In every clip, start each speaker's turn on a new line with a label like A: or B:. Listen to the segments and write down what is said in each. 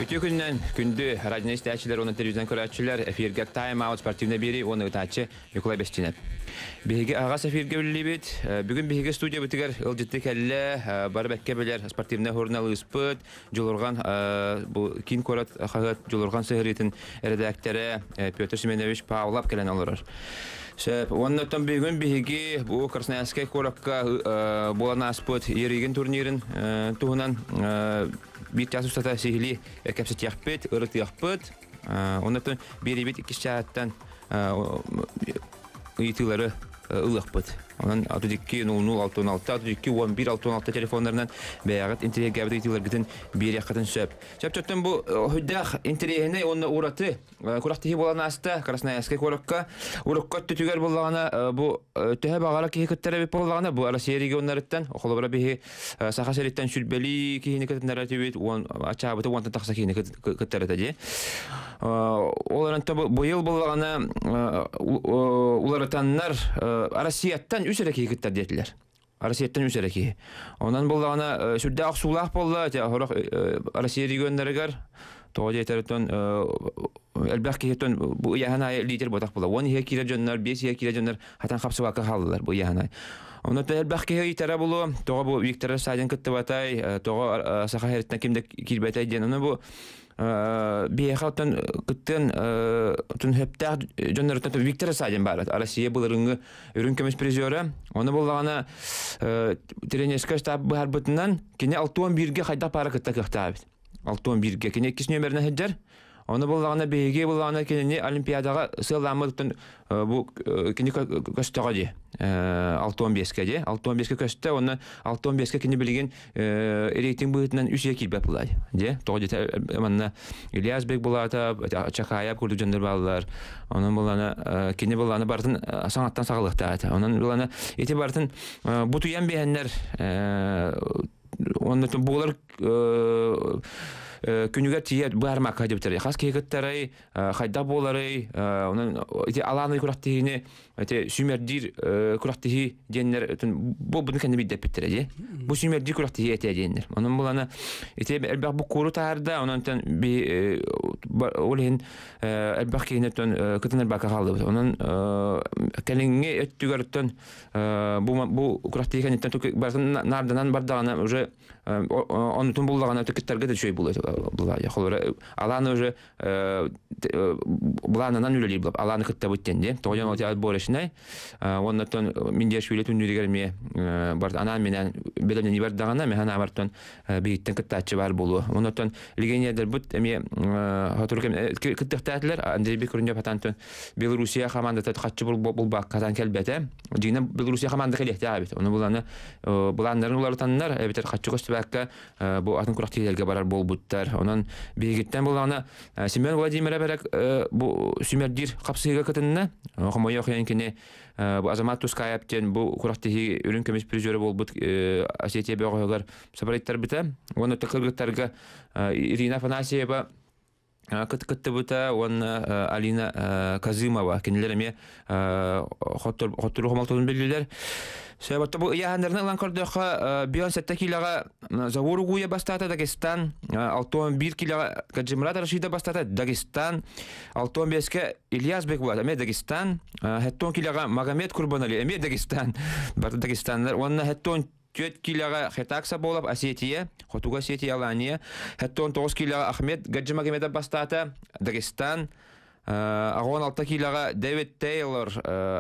A: Үтүө күнүнэн күндү радио истээччилэр уонна телевизионнай көрөөччүлэр эфиргэ Time Out спортивнай биэрии уонна ыытааччы Николай Бестинев. Биһиги аҕас эфиргэ үлэлиибит. Бүгүн биһиги студиябытыгар ыалдьытты кэллэ, бары бэккэ билэр спортивнай журналыыспыт, Дьулурҕан бу киин куорат хаһыат Дьулурҕан сыһыарыытын эрэдээктэрэ Петр Семенович Павлов кэлэн олорор. Сөп. Уонна оттон бүгүн биһиги бу Красноярскай куоракка буолан ааспыт Еригин турнирын туһунан биир чаас устата сиһилии кэпсэтиэхпит, ырытыахпыт. Оннотон биэрибит иккис чаһыттан ыйытыылары ылыахпыт. Онон 32 00 66 32 11 66 телефоннарынан бэйэҕит интэриэһиргээбит ыйытыыларгытын биэриэххитин сөп. Сөптөттөн бу хүддээх интэриэһинэй уонна ураты күрэхтэһии буолан ааста Красноярскай куоракка. Урукку өттүтүгэр буоллаҕына бу төһө баҕара киһи кыттар эбит буоллаҕына бу Россия регионнарыттан холобура биһи Саха сириттэн сүлбэлии киһини кытыннара этибит уон ачаабыты уонтан тахса киһини кыттар этэ дии. Ол эрэн быйыл буоллаҕына уларытаннар Россияттан үс эрэ киһи кыттар диэтилэр. Россияттан үс эрэ киһи. Онон буоллаҕына сүрдээх охсуулаах буолла сорох Россия регионнарыгар тоҕо диэтэртэн элбэх киһиттэн бу ыйааһын аайы лидер буотах була. Уон иһэ киирэр дьоннор, биэс иһэ киирэр дьоннор хатан хапсыбакка хааллылар бу ыйааһын аайы. Онон элбэх киһи ыйытара булуо, тоҕо бу Виктор Садин кыттыбатай, тоҕо Саха сириттэн ким да киирбэтэй диэн. Ону бу биһиэхэ оттон кыттыан оттон сөптөөх дьонноруттан Виктор Садин баар. Россия былырыҥҥы үрүҥ көмүс призера. Ону буллаҕына тренерскэй штаб быһарбытынан кини 61-ге хайдах паара кытта кыахтаабыт. 61-ге кини иккис нүөмэринэн сылдьар. Ону буллаҕына биһиги буллаҕына кинини Олимпиадаҕа сыалламмытыттан бу кини көстөҕө дии 65-ке дии 65-ке көстө уонна 65-ке кини билигин рейтинг быһыытынан үс үйэ киирбэт булай дии тоҕо диэтэ манна Ильяс Бекбулатов Чакаев курдук дьоннор бааллар онон буллана кини буллана барытын саҥаттан саҕалыахтаах этэ онон буллана ити барытын бутуйан биһэннэр уонна буолар күнүгэр тиийэ быһаармакка диэбиттэр хас киһи кыттарай хайдах буоларый онон ити алааны күрэхтэһиини ити сүүмэрдиир күрэхтэһии диэннэр бу буну кэннэ биирдэппиттэрэ дии бу сүүмэрдиир күрэхтэһии этэ диэннэр онон булана ити элбэх буккууру таһаарда онон би ол иһин элбэх киһини кытынарбакка хааллыбыт онон кэлиҥҥи өттүгэр бу бу күрэхтэһии кэнниттэн барытын наарданан бардаҕына уже оннутун буллаҕына кыттарга да үчүгэй буолуо холобура алааны уже былаанынан үлэлиир буолап алааны кыттабыт диэн дии тоҕо диэн ол отборочнай уоннаттан Миндиашвили түннүүрүгэр эмиэ барт анаан минээн бэлэмнэнии бардаҕына механ аабартан биһиттэн кыттааччы баар буолуо оннуттан легионердарбыт эмиэ сотору кэм кыттыахтаатылар Андрей Бекрунев атаантан Белоруссия хамаандата хаччы булбаккатан кэлбэтэ. Дьиҥинэн Белоруссия хамаанда кэлиэхтээх эбит. Ону буланы былааннарын уларытаннар, эбэтэр хаччы көстүбэккэ бу атын күрэхтэһиилэргэ барар буолбуттар. Онон биһигиттэн буллаҕына Семен Владимиров бу сүүмэрдиир хапсыһыыга кытынна. Хомойуох иһин кини бу Азамат Тускаев диэн бу күрэхтэһии үрүҥ көмүс призера буолбут Осетия бөҕөһүгэр сабарыйтарбыта. Уонна кыргыттарга Ирина Афанасьева кыттыбыта уонна Алина Казымова кинилэр эмиэ хотторуу хомолтотун биллилэр. Сөбөттө бу ыйааһыннарынан ылан көрдөххө 57 килоҕа Завур Угуя бастаата Дагестан, 61 килоҕа Гаджимурат Рашида бастаата Дагестан, 65-ке Ильяс Бекбулат эмиэ Дагестан, 70 килоҕа Магомед Курбанали эмиэ Дагестан, бары Дагестаннар уонна 74 киилэҕэ Хетаг Саболов Осетия, Хотугу Осетия Алания, 79 киилэҕэ Ахмед Гаджимагомедов бастаата, Дагестан, 16 киилэҕэ Дэвид Тейлор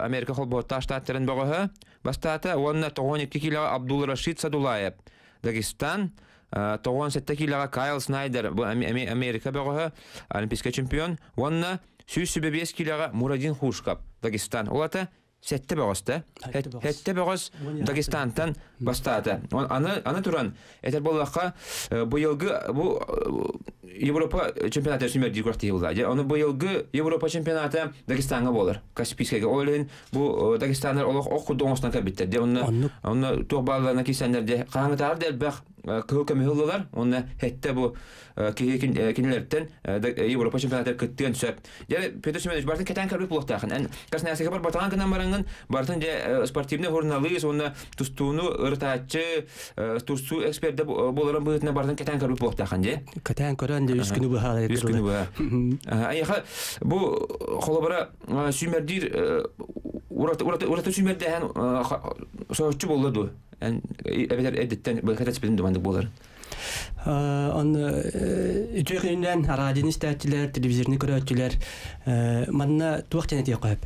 A: Америка холбоһуктаах штаттарын бөҕөһө бастаата уонна 92 киилэҕэ Абдул Рашид Садулаев Дагестан, 97 киилэҕэ Кайл Снайдер бу Америка бөҕөһө олимпийскай чемпион уонна 105 киилэҕэ Мурадин Хушкап Дагестан. Ол ата Сэттэ бөҕөс да. Сэттэ бөҕөс Дагестантан бастаата. Аны, аны туран, этэр буоллахха, быйылгы бу Европа чемпионата сүүмэрдиир күрэхтэһии буолла. Дьэ, ону быйылгы Европа чемпионата Дагестаҥҥа буолар, Каспийскайга. Ол иһин бу Дагестаннар олох ох курдук оҥостон кэлбиттэр. Дьэ, онно, онно туох баалларына киирсэннэр дьэ, хаһааҥҥытааҕар да элбэх кыһыл көмүһү ыллылар. Онно хетте бу киһи кинилэртэн Европа чемпионатыгар кыттыан сөп. Дьэ, Петр Семенович, бартын кэтээн көрбүт буолуохтаахын. Эн Красноярскайга барбатаҕын гынан бараҥҥын, бартын дьэ спортивный журналист уонна тустууну ырытааччы, тустуу экспердэ буоларын быһыытынан бартын кэтээн көрбүт буолуохтаахын дьэ.
B: Кэтээн көрөн дьэ үс күнү быһа.
A: Үс күнү быһа. Айаха бу холобура сүүмэрдиир ураты сүүмэрдээһин соһуччу буолла дуо? Эн эбэтэр эрдэттэн кэтэспитин думаннык буолар.
B: Онно үтүө күнүнэн радионы истээччилэр, телевизорны көрөөччүлэр манна туох диэн этиэххэ сөп.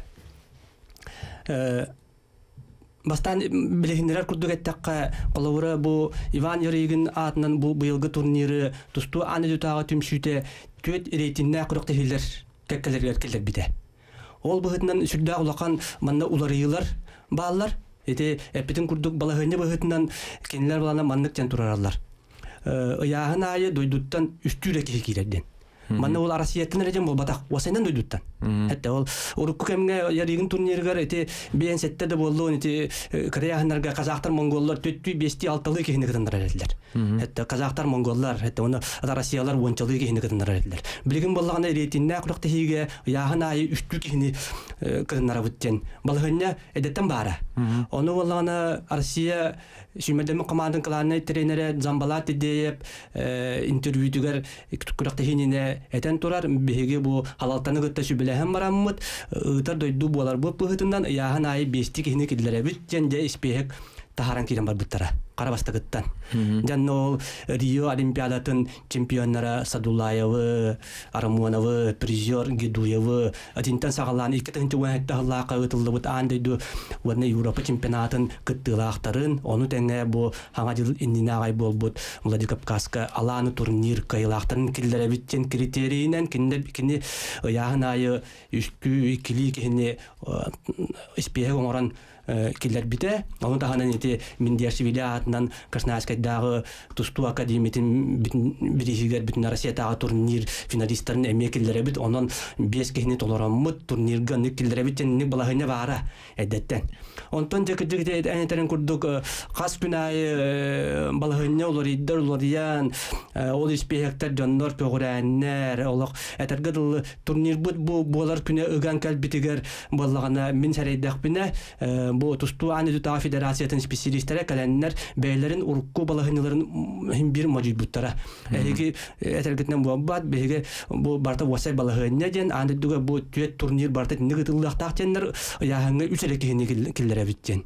B: Бастаан билиһиннэрэр курдук эттэххэ, холобура бу Иван Ярыгин аатынан бу быйылгы турниры тустуу аан дойдутааҕы түмсүүтэ түөрт рейтиннээх күрэхтэһиилэр кэккэлэригэр киллэрбитэ. Ол быһыытынан сүрдээх улахан манна уларыйыылар бааллар. Ити эппитин курдук балаһыанньа быһыытынан кинилэр балана маннык диэн турараллар. Ыйааһын аайы дойдуттан үстүү эрэ киһи киирэр диэн. Манна ол Россияттан эрэ диэн буолбатах, уосайынан дойдуттан. Хэтте ол урукку кэмҥэ Ярыгин турнирыгар ити биэн сэттэ да буоллун ити кырыйааһыннарга казахтар, монголлар төттүү биэстии алталыы киһини кытыннарар этилэр. Хэтте казахтар, монголлар, хэтте оны Россиялар уончалыы киһини кытыннарар этилэр. Билигин буоллаҕына рейтиннээх күрэхтэһиигэ ыйааһын аайы үстүү киһини кытыннарабыт диэн балаһыанньа эдэттэн баара. Ону буоллаҕына Россия сүүмэрдэммит командын кылааннай тренерэ Замбалат Тидеев интервьютугар күрэхтэһиининэ этэн турар биһиги бу халалтаны кытта сүбэлэһэн бараммыт ыытар дойду буоларбыт быһыытынан ыйааһын аайы биэсти киһини киллэрэбит диэн дьэ испиэһэк таһааран киирэн барбыттара хара бастакыттан. Дьанна ол Рио Олимпиадатын чемпионнара Садулаевы, Арамоновы, призер Гедуевы итинтэн саҕалаан 2017 сыллаахха ыытыллыбыт аан дойду уонна Европа чемпионатын кыттыылаахтарын, ону тэҥэ бу хаҥа дьыл иннинэ аҕай буолбут Владикавказка Алааны турнир кыайыылаахтарын киллэрэбит диэн критерийинэн кини ыйааһын аайы үстүү иккилии киһини испиэһэк оҥорон киллэрбитэ. Ону таһынан ити Миндиашвили аатынан Красноярскайдааҕы тустуу академиятын бирииһигэр бүтүн Россиятааҕы турнир финалистарын эмиэ киллэрэбит. Онон биэс киһини толороммут турнирга оннук киллэрэбит диэн балаһыанньа баара эрдэттэн. Онтон дьэ кырдьык эн этэрин курдук хас күн аайы балаһыанньа уларыйдар уларыйан ол испиэһэктэр дьоннор көҕүрээннэр олох этэргэ дылы турнирбыт бу буолар күнэ ыган кэлбитигэр буоллаҕына мин сэрэйдэхпинэ бу тустуу аан дойдутааҕы федерациятын специалистэрэ кэлэннэр бэйэлэрин урукку балаһыанньаларын иһин биир модьуйбуттара. Эһиги этэргитинэн буолбат, биһиги бу барыта уопсай балаһыанньа диэн аан дойдуга бу түөрт турнир барыта итинник ыытыллыахтаах диэннэр ыйааһыҥҥа үс эрэ киһини киллэрэбит диэн.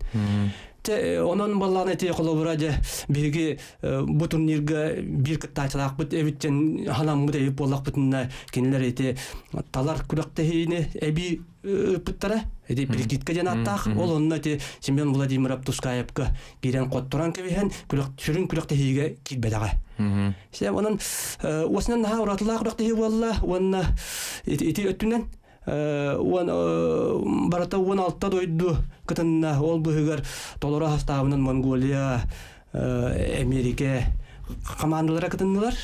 B: Те онон баллаан эти холобура дьэ биһиги бу турнирга биир кыттааччылаахпыт эбиттэн халаммыт эбит буоллахпытына кинилэр ити талар күрэхтэһиини эбии ыыппыттара ити прикидка диэн ааттаах ол онно ити Семен Владимиров Тускаевка киирэн хотторон кэбиһэн сүрүн күрэхтэһиигэ киирбэтэҕэ. Сэ онон уосунан наһаа уратылаах күрэхтэһии буолла уонна ити өттүнэн уон барыта 16 дойду кытынна ол быһыгар толору хастаабынан Монголия, Америка командалара кытыннылар.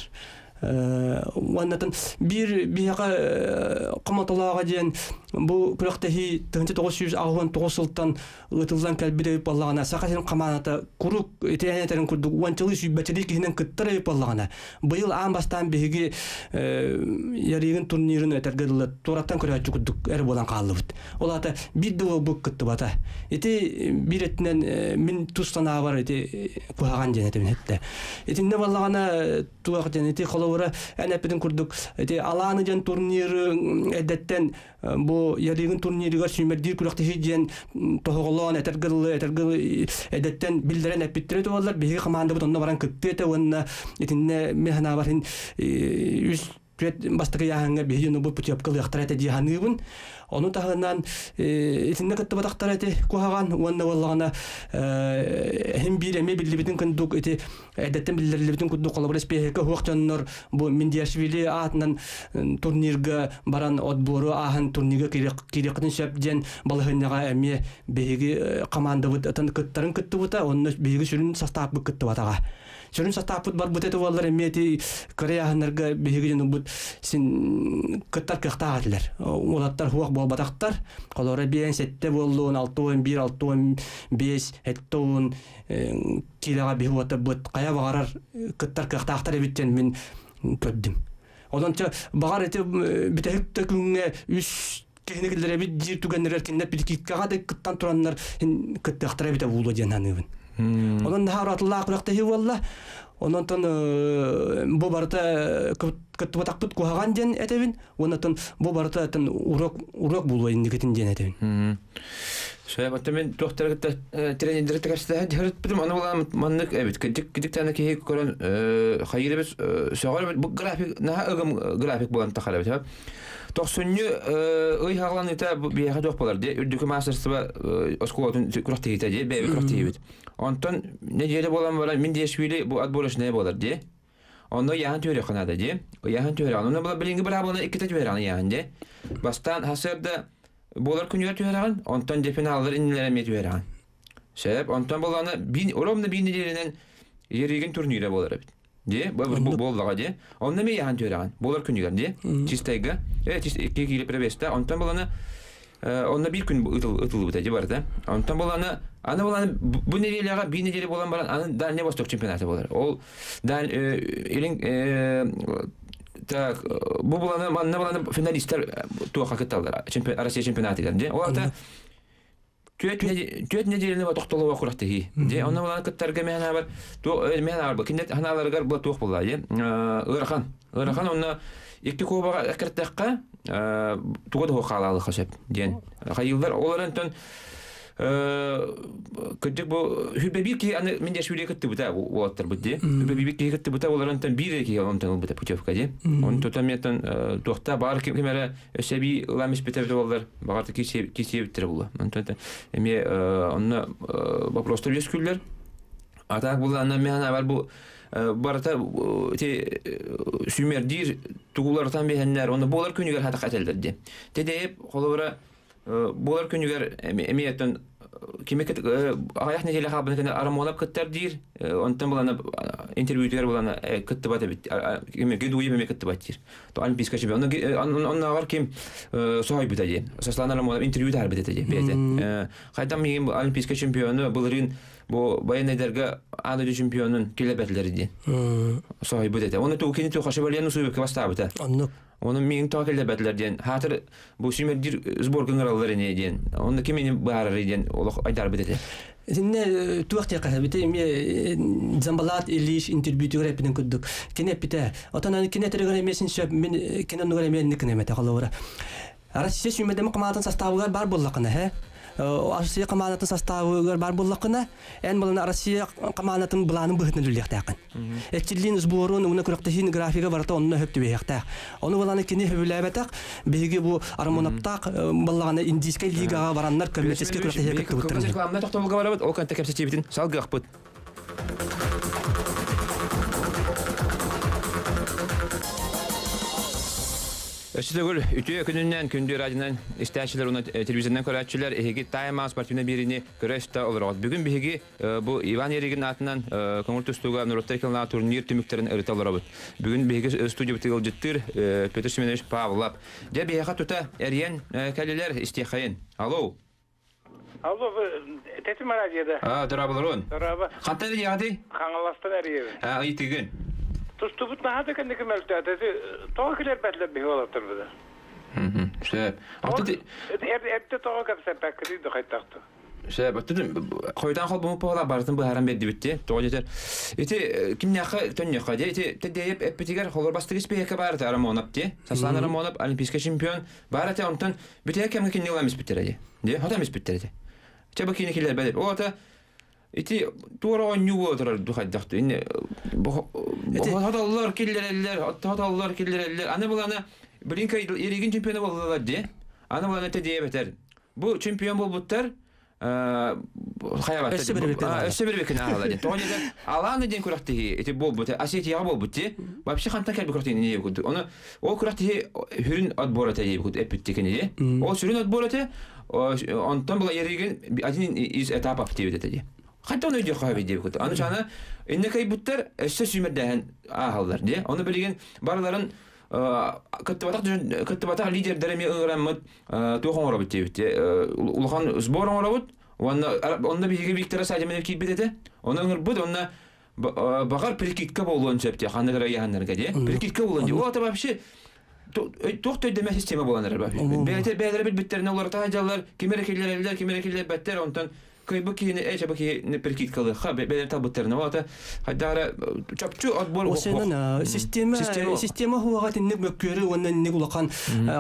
B: Уоннатын биир биһиэхэ хомотолооҕо диэн бу күрэхтэһии 1989 сылтан ыытыллан кэлбит эбит буоллаҕына Саха сирин хамаандата куруук итиэн этэрин курдук уончалыы сүүрбэчэлии киһинэн кыттар эбит буоллаҕына быйыл аан бастаан биһиги Ярыгин турнирын этэргэ дылы туораттан көрөөччү курдук эр буолан хааллыбыт. Ол аата биир да уолбут кыттыбата. Ити биир өттүнэн мин тус санаабар ити куһаҕан диэн этибин эттэ. Итиннэ буоллаҕына туох диэн ити холобура эн эппитин курдук ити Алааны диэн турниры эрдэттэн бу Ярыгин турнирыгар сүүмэрдиир күрэхтэһии диэн тоһоҕолоон этэргэ дылы этэргэ эдэттэн биллэрэн эппиттэрэ туоллар биһиги командабыт онно баран кыттыа этэ уонна итиннэ мен санаабар үс түөрт бастакы ыйааһыҥҥа биһиги дьону бу путевка ылыахтара этэ дии саныыбын. Ону таһынан итиннэ кыттыбатахтара ити куһаҕан уонна буоллаҕына иһин биир эмиэ биллибитин курдук ити эрдэттэн биллэриллибитин курдук холобур испиэһэккэ уһуох дьоннор бу Миндиашвили аатынан турнирга баран отбору ааһан турнирга киириэххитин сөп диэн балаһыанньаҕа эмиэ биһиги командабыт кыттарын кыттыбыта онно биһиги сүрүн састааппыт кыттыбатаҕа. Сүрүн састааппыт барбыт этэ буоллар эмиэ ити кыра ыйааһыннарга биһиги дьонубут син кыттар кыахтаах этилэр. Уолаттар суох буолбатахтар. Холоро биэн сэттэ буоллун, 61, 65, 70 киилэҕэ биһи уолаттарбыт хайа баҕарар кыттар кыахтаахтар эбит диэн мин көрдүм. Онон баҕар ити бүтэһик да күҥҥэ үс киһини киллэрэбит диир түгэннэригэр кинилэр прикидкаҕа да кыттан тураннар кыттыахтара эбитэ буолуо диэн саныыбын. Онон наһаа уратылаах күрэхтэһии буолла. Онон бу барыта кыттыбатахпыт куһаҕан диэн этэбин. Уонна бу барыта урок урок буолуо инникитин диэн этэбин.
A: Сөп, мен туохтары кытта тренердери кэпсэтэ дьарыппытым аны булан маннык эбит. Кырдьык кырдьык киһи көрөн хайыр эбит сөҕөр эбит. Бу график наһаа ыгым график буолан тахар эбит. Тохсунньу ый хаҕаланыыта биһиэхэ туох буолар дии үрдүкү маастарыстыба оскуолатын күрэхтэһиитэ дии бэйэбит күрэхтэһиибит. Онтон нэдиэлэ буолан баран мин Диэшвили бу отборочная буолар дии. Онно ыйааһын түһэриэххэ наада дии. Ыйааһын түһэрэҕин. Онно була билиҥҥи быраабыланы иккитэ түһэрэҕин ыйааһын дии. Бастаан сарсыарда буолар күнүгэр түһэрэҕин, онтон дьэ финаллар иннилэрэ эмиэ түһэрэҕин. Сөп. Онтон буоллаҕына биир ровно биир нэдиэлэнэн Еригин турнира буолар эбит. Дии, буоллаҕа дии. Онно эмиэ ыйааһын түһэрэҕин. Буолар күнүгэр дии. Чистайга. Икки киилэ превеста. Онтон буоллаҕына онно биир күн ытыллыбыта дии барыта. Онтон буоллаҕына аны буоллаҕына бу нэдиэлэҕэ биир нэдиэлэ буолан баран аны Дальний Восток чемпионата буолар. Ол Даль илин так бу буланы манна буланы финалистар туохха кытталлар Россия чемпионатыгар дии. Ол ата түөрт нэдиэлэни тохтолуга күрэхтэһии. Дьэ, онно булан кыттарга мэһэн аабар, мэһэн аабар, кинилэр ханааларыгар бу туох буолла, дьэ, ыарахан. Ыарахан онно икки куобаҕа эккиртэххэ, туга да хаалаалыха сөп диэн. Хайыыллар ол эрэн кырдьык бу хүбэ биир киһи аны мин дьэшвилиге кыттыбыта уолаттарбыт дии. Хүбэ биир киһи кыттыбыта ол эрэн биир киһи онтон ылбыта путевка дии. Он тутан миэтэн туохта баар ким эрэ өссө эбии ылан испитэ буоллар баҕар кисиэбиттэрэ буолуо. Онтон эмиэ онно вопростар үөскүүллэр. А так буллаанна мен бар бу барыта ити сүүмэрдиир тугулартан биһэннэр онно буолар күнүгэр хата хатэллэр диэн. Тэдэйип холобура буолар күнүгэр эмиэ оттон кими аҕыйах нэдиэлэ хаалбыт кэннэ Арамонов кыттар диир онтон булана интервьютугар булана кыттыбат эбит Гедуев эмиэ кыттыбат диир олимпийскай чемпион оннооҕор ким соһуйбута диэн Сослан Арамонов интервью таһаарбыт этэ диэн бэйэтэ хайдах миигин олимпийскай чемпиону былырыын бу военныйдарга аан дойду чемпионун килэбэтилэр диэн соһуйбут этэ оны туу кини туха шевальен усуйбукка бастаабыта
B: оннук
A: Оны миигин тоҕо кэллэрбэтилэр диэн, хаатыр бу сүүмэрдиир сборга ыҥыраллар ини диэн, онно ким ини быһаарарый диэн олох айдарбыт этэ.
B: Итиннэ туох диэххэ бити эмиэ Замбалаат Ильич интервьютугар эппитин курдук кини эппитэ. Отон кини этэригэр эмиэ син сөп мин кини оннугар эмиэ инник гына эмэтэ холобура. Россия сүүмэрдэммит хамаандатын састаабыгар баар буоллаххына, һэ? Россия хамаандатын састаабыгар баар буоллаххына, эн балана Россия хамаандатын былаанын быһыытынан үлэлиэхтээххин. Эрчиллиин сборун, уна күрэхтэһиин графига барыта онно сөп түбэһиэхтээх. Ону баланы кини сөбүлээбэтэх, биһиги бу Армонаптаах баллаҕана Индийскэй лигаҕа бараннар коммерческий күрэхтэһиигэ кыттыбыттар.
A: Рекламнай тохтобулга барабыт, ол кэнтэ кэпсэтиибитин салгыахпыт. Өссө төгүл үтүө күнүнэн күндү радионан истээччилэр уонна телевизорынан көрөөччүлэр эһиги Тайм спортивнай биэриини көрө-истэ олороҕут. Бүгүн биһиги бу Иван Еригин аатынан көҥүл тустууга норуоттар иккилаах турнир түмүктэрин ырыта олоробут. Бүгүн биһиги студиябытыгар ыалдьыттыыр Петр Семенович Павлов. Дьэ биһиэхэ тута эрийэн кэллилэр истиэххэйин. Алло.
C: Алло, тетим радиода.
A: А, дорабаларон.
C: Дораба.
A: Хантан эрийэҕитий?
C: Хаҥаластан эрийэбин.
A: А, ыйытыгын.
C: Тустубут наһаа да кэнники мөлтөөтө. Тоҕо килэрбэтилэр биһи уолаттарбыта.
A: Сөп.
C: Эрдэ тоҕо кэпсэппэккитий да хайтахты.
A: Сөп. Хойутаан холбоммут буола барытын быһааран биэрдибит дии. Тоҕо диэтэр ити кимнээххэ төннүөххэ дии. Ити тэдэйэп эппитигэр холор бастык испиэһэккэ баар этэ Рамонов дии. Саслан Рамонов олимпийскай чемпион баар этэ онтон Бүтэ кэмҥэ кинини ылан испиттэрэ дии. Дии, хотон испиттэрэ дии. Чэ бу кини киллэрбэт эбит. Ол ата ити туора оонньуу буола турар хайдах инне хотоллор киллэрэллэр, хотоллор киллэрэллэр. Аны булана блин Иригин чемпиона буоллулар дии. Аны булана те диэбэтэр. Бу чемпион буолбуттар хайабатта. Өссө бір бекин аала диэн. Тоҕо диэтэр Алааны диэн күрэхтэһии ити буолбут, Осетияҕа буолбут дии. Вообще хантан кэлбит күрэхтэһии не курдук. Оны ол күрэхтэһии сүрүн отбор этэ диэбит курдук эппит кини. Ол сүрүн отбор этэ, онтон была Еригин один из этапов диэбит этэ дии. Хантан оны өйдүөх хаһабый диэбит куту. Аны чана инне кайбыттар өссө сүүмэрдээһин ааһаллар дии. Оны билигин барыларын кыттыбатах кыттыбатах лидердэр эмиэ ыҥыраммыт туох оҥоробут диэбит улахан сбор оҥоробут уонна онно биһиги Виктора Садиманов киирбит этэ. Оны ыҥырбыт онно баҕар прикидка буолуон сөп дии ханнык эрэ ыйаһаннарга дии. Прикидка буолуон дии. Ол это вообще туох төйдөмө система буолан эрэр бэйэтэ бэйэлэрэ билбиттэринэ уларыта сылдьаллар ким эрэ киллэрэллэр ким эрэ киллэрбэттэр онтон кыайбыт киһини эчэ бу киһини прикидкалыахха бэйэлэрин талбыттарына ол ата хайдах эрэ чопчу отбор
B: Осенан система система хуаға тинник мөккүөрү уонна инник улахан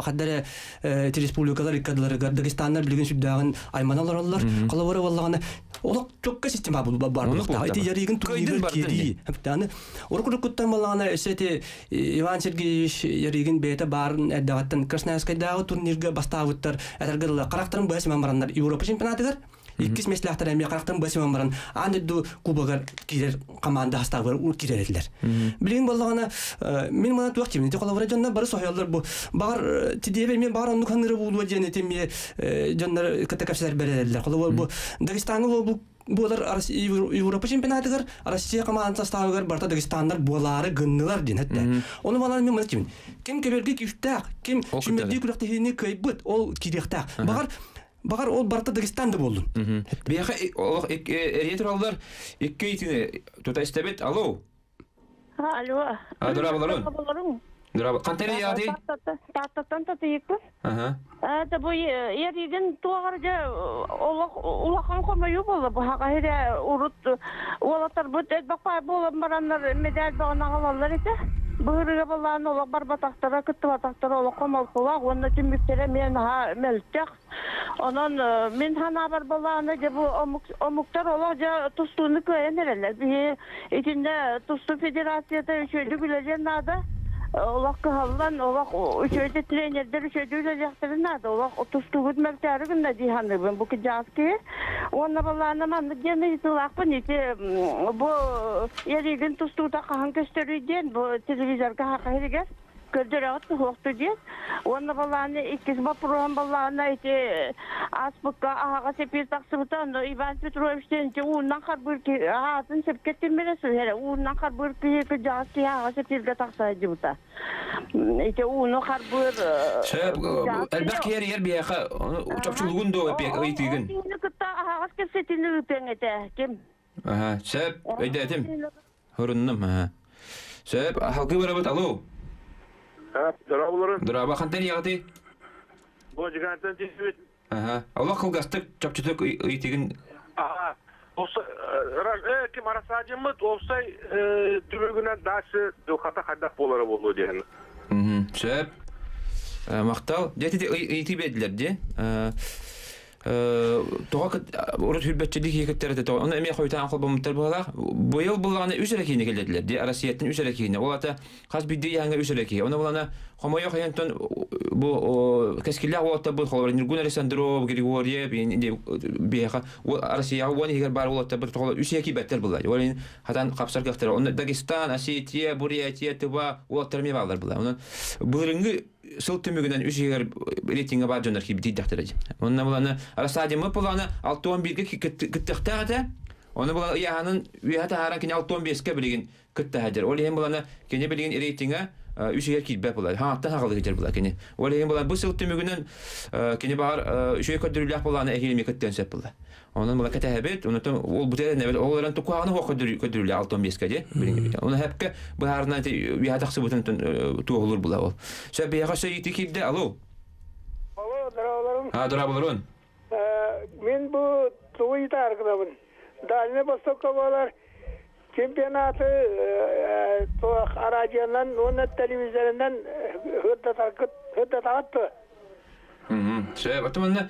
B: хаддара республикалар иккадыларыгар Дагестаннар билигин сүрдээҕин аймана олороллор холобура буоллаҕына олох чокка система бар буолуохтаах ити ярыгын турниры киирии аны уруккуттан буоллаҕына өссө ити Иван Сергеевич Ярыгин бэйэтэ баарын эрдэҕиттэн Красноярскайдааҕы турнирга бастаабыттар этэргэ дылы харахтарын быһа симэн бараннар Европа чемпионатыгар иккис миэстэлээхтэр эмиэ харахтарын быһа симэн баран аан дойду кубогар киирэр команда састаабыгар киирэр этилэр. Билигин буоллаҕына мин мана туох диибин ити холобура дьоннор бары соһуйаллар бу баҕар тидиэбэ эмиэ баҕар оннук ханыыра буолуо диэн ити эмиэ дьоннор кытта кэпсэтэр бэрэллэр. Холобур бу Дагестаҥҥа буолбут буолар Европа чемпионатыгар Россия командатын составыгар барыта дагестаннар буолаары гыннылар диэн этте. Ону балан мен мына ким ким көбөргө күүстээх, ким сүүмэрдии күрэхтэһиини кыайбыт, ол киириэхтээх. Баҕар баҕар ол барыта Дагестан да буоллун.
A: Биһиэхэ олох эрийэ тураллар икки итини тута истэбит. Алло.
D: Алло.
A: Дорабаларун. Дораба. Хантан яаты?
D: Тааттаттан татыйыкпын.
A: Аха.
D: Это бу еридин туоҕар дьэ олох улахан хомойуу буолла бу хаҕа хирэ урут уолаттарбыт элбэх паа буолан бараннар медаль баҕана аҕалаллар этэ. Быһырыга балаан олох барбатахтара, кыттыбатахтара олох хомолтолоох уонна түмүктэрэ эмиэ наһаа мөлтөх. Онон мин санаабар балааны дьэ бу омуктар олох дьэ тустууну кыайан эрэллэр. Биһи итиннэ тустуу федерацията үчүгэйдик үлэлиэн наада. Олох кыһаллан, олох үчүгэйдик тренердэр үчүгэйдик үлэлиэхтэрин наада. Олох тустуугут мөлтөөрү гынна дии саныыбын бу кыдьаас киһи. Уонна балаана маннык диэн ыйытыылаахпын ити бу Яригин тустуута хаһан көстөрүй диэн бу телевизорга хаха иһигэр көрдөрөҕүт суохту диэн. Уонна балааны иккис боппуруоһум балаана ити ааспыкка аһаҕас эпир тахсыбыта онно Иван Петрович диэн ити ууннан харбыыр киһи аатын сөпкө эттим эрэ ууннан харбыыр киһи кырдьаҕас киһи аһаҕас эпиргэ тахса сылдьыбыта. Ити ууну харбыыр
A: Сөп, элбэх киһи эрийэр биһиэхэ чопчулугун дуо ыйытыыгын?
D: Ол кытта аһаҕас кэпсэтиини ыытыаҥ этэ ким?
A: Аха, сөп, өйдөөтүм. Хоруннум, аха. Сөп, халгыы барабыт, алло.
E: Дорооболорун.
A: Дорообо, хантан ийэҕитий?
E: Бу Дьыгаантан тиийбит.
A: Аха. Олох кылгастык, чопчутук ыйытыгын.
E: Аха. Ким арасаадьыммыт уопсай түмүгүнэн дальше дьылхата хайдах буолара буолуо диэн.
A: Сөп. Махтал. Дьэ, ыйытыы биэрдилэр дии. Тоҕо урут хүрбэччилии киһи кыттар этэ ону эмиэ хойутаан холбоммуттар быһалаах быйыл буллаҕына үс эрэ киһини кэллэрдилэр дии Россияттан үс эрэ киһини ол ата хас биирдии ыйааһыҥҥа үс эрэ киһи ону булана хомойуох иһин бу кэскиллээх уолаттарбыт холобура Ньургун Александров Григорьев биһиэхэ Россияҕа уон иһигэр баар уолаттарбыт тоҕо үс киирбэттэр булла ол иһин хатан хапсар кыахтара онно Дагестан Осетия Бурятия Тыва уолаттар эмиэ бааллар була онон былырыҥҥы сыл түмүгүнэн үс иһигэр рейтингэ баар дьоннор киирбитийдэхтэрэ дии. Онно буланы Рассадимы пуланы 61-ге кыттыахтаах этэ. Оны була ыйааһынын үөһэ таһааран кини 65-ке билигин кытта сылдьар. Ол иһин буланы кини билигин рейтингэ үс иһигэр киирбэт була. Хаҥаттан хаҕылыы сылдьар була кини. Ол иһин була бу сыл түмүгүнэн кини баҕар үчүгэй көрдөрүүлээх буланы эһиил эмиэ кыттыан сөп була. Онон була кэтэһэбит, онтон ол бутэ нэбэл ол эрэн тукуаҕаны хуох көрдөрүүлээх 65-ке дии. Оны хэпке быһаарынан үөһэ тахсыбытын туоһулуур була ол. Сөп биһиэхэ өссө иити киирдэ. Алло.
F: Алло, здраволорун.
A: А, здраволорун.
F: Мин бу тугу ыйытаар гынабын. Дальний Востокка буолар чемпионаты араадьыйанан уонна телевизорынан сырдатаҕыт дуо?
A: Сөп, оттон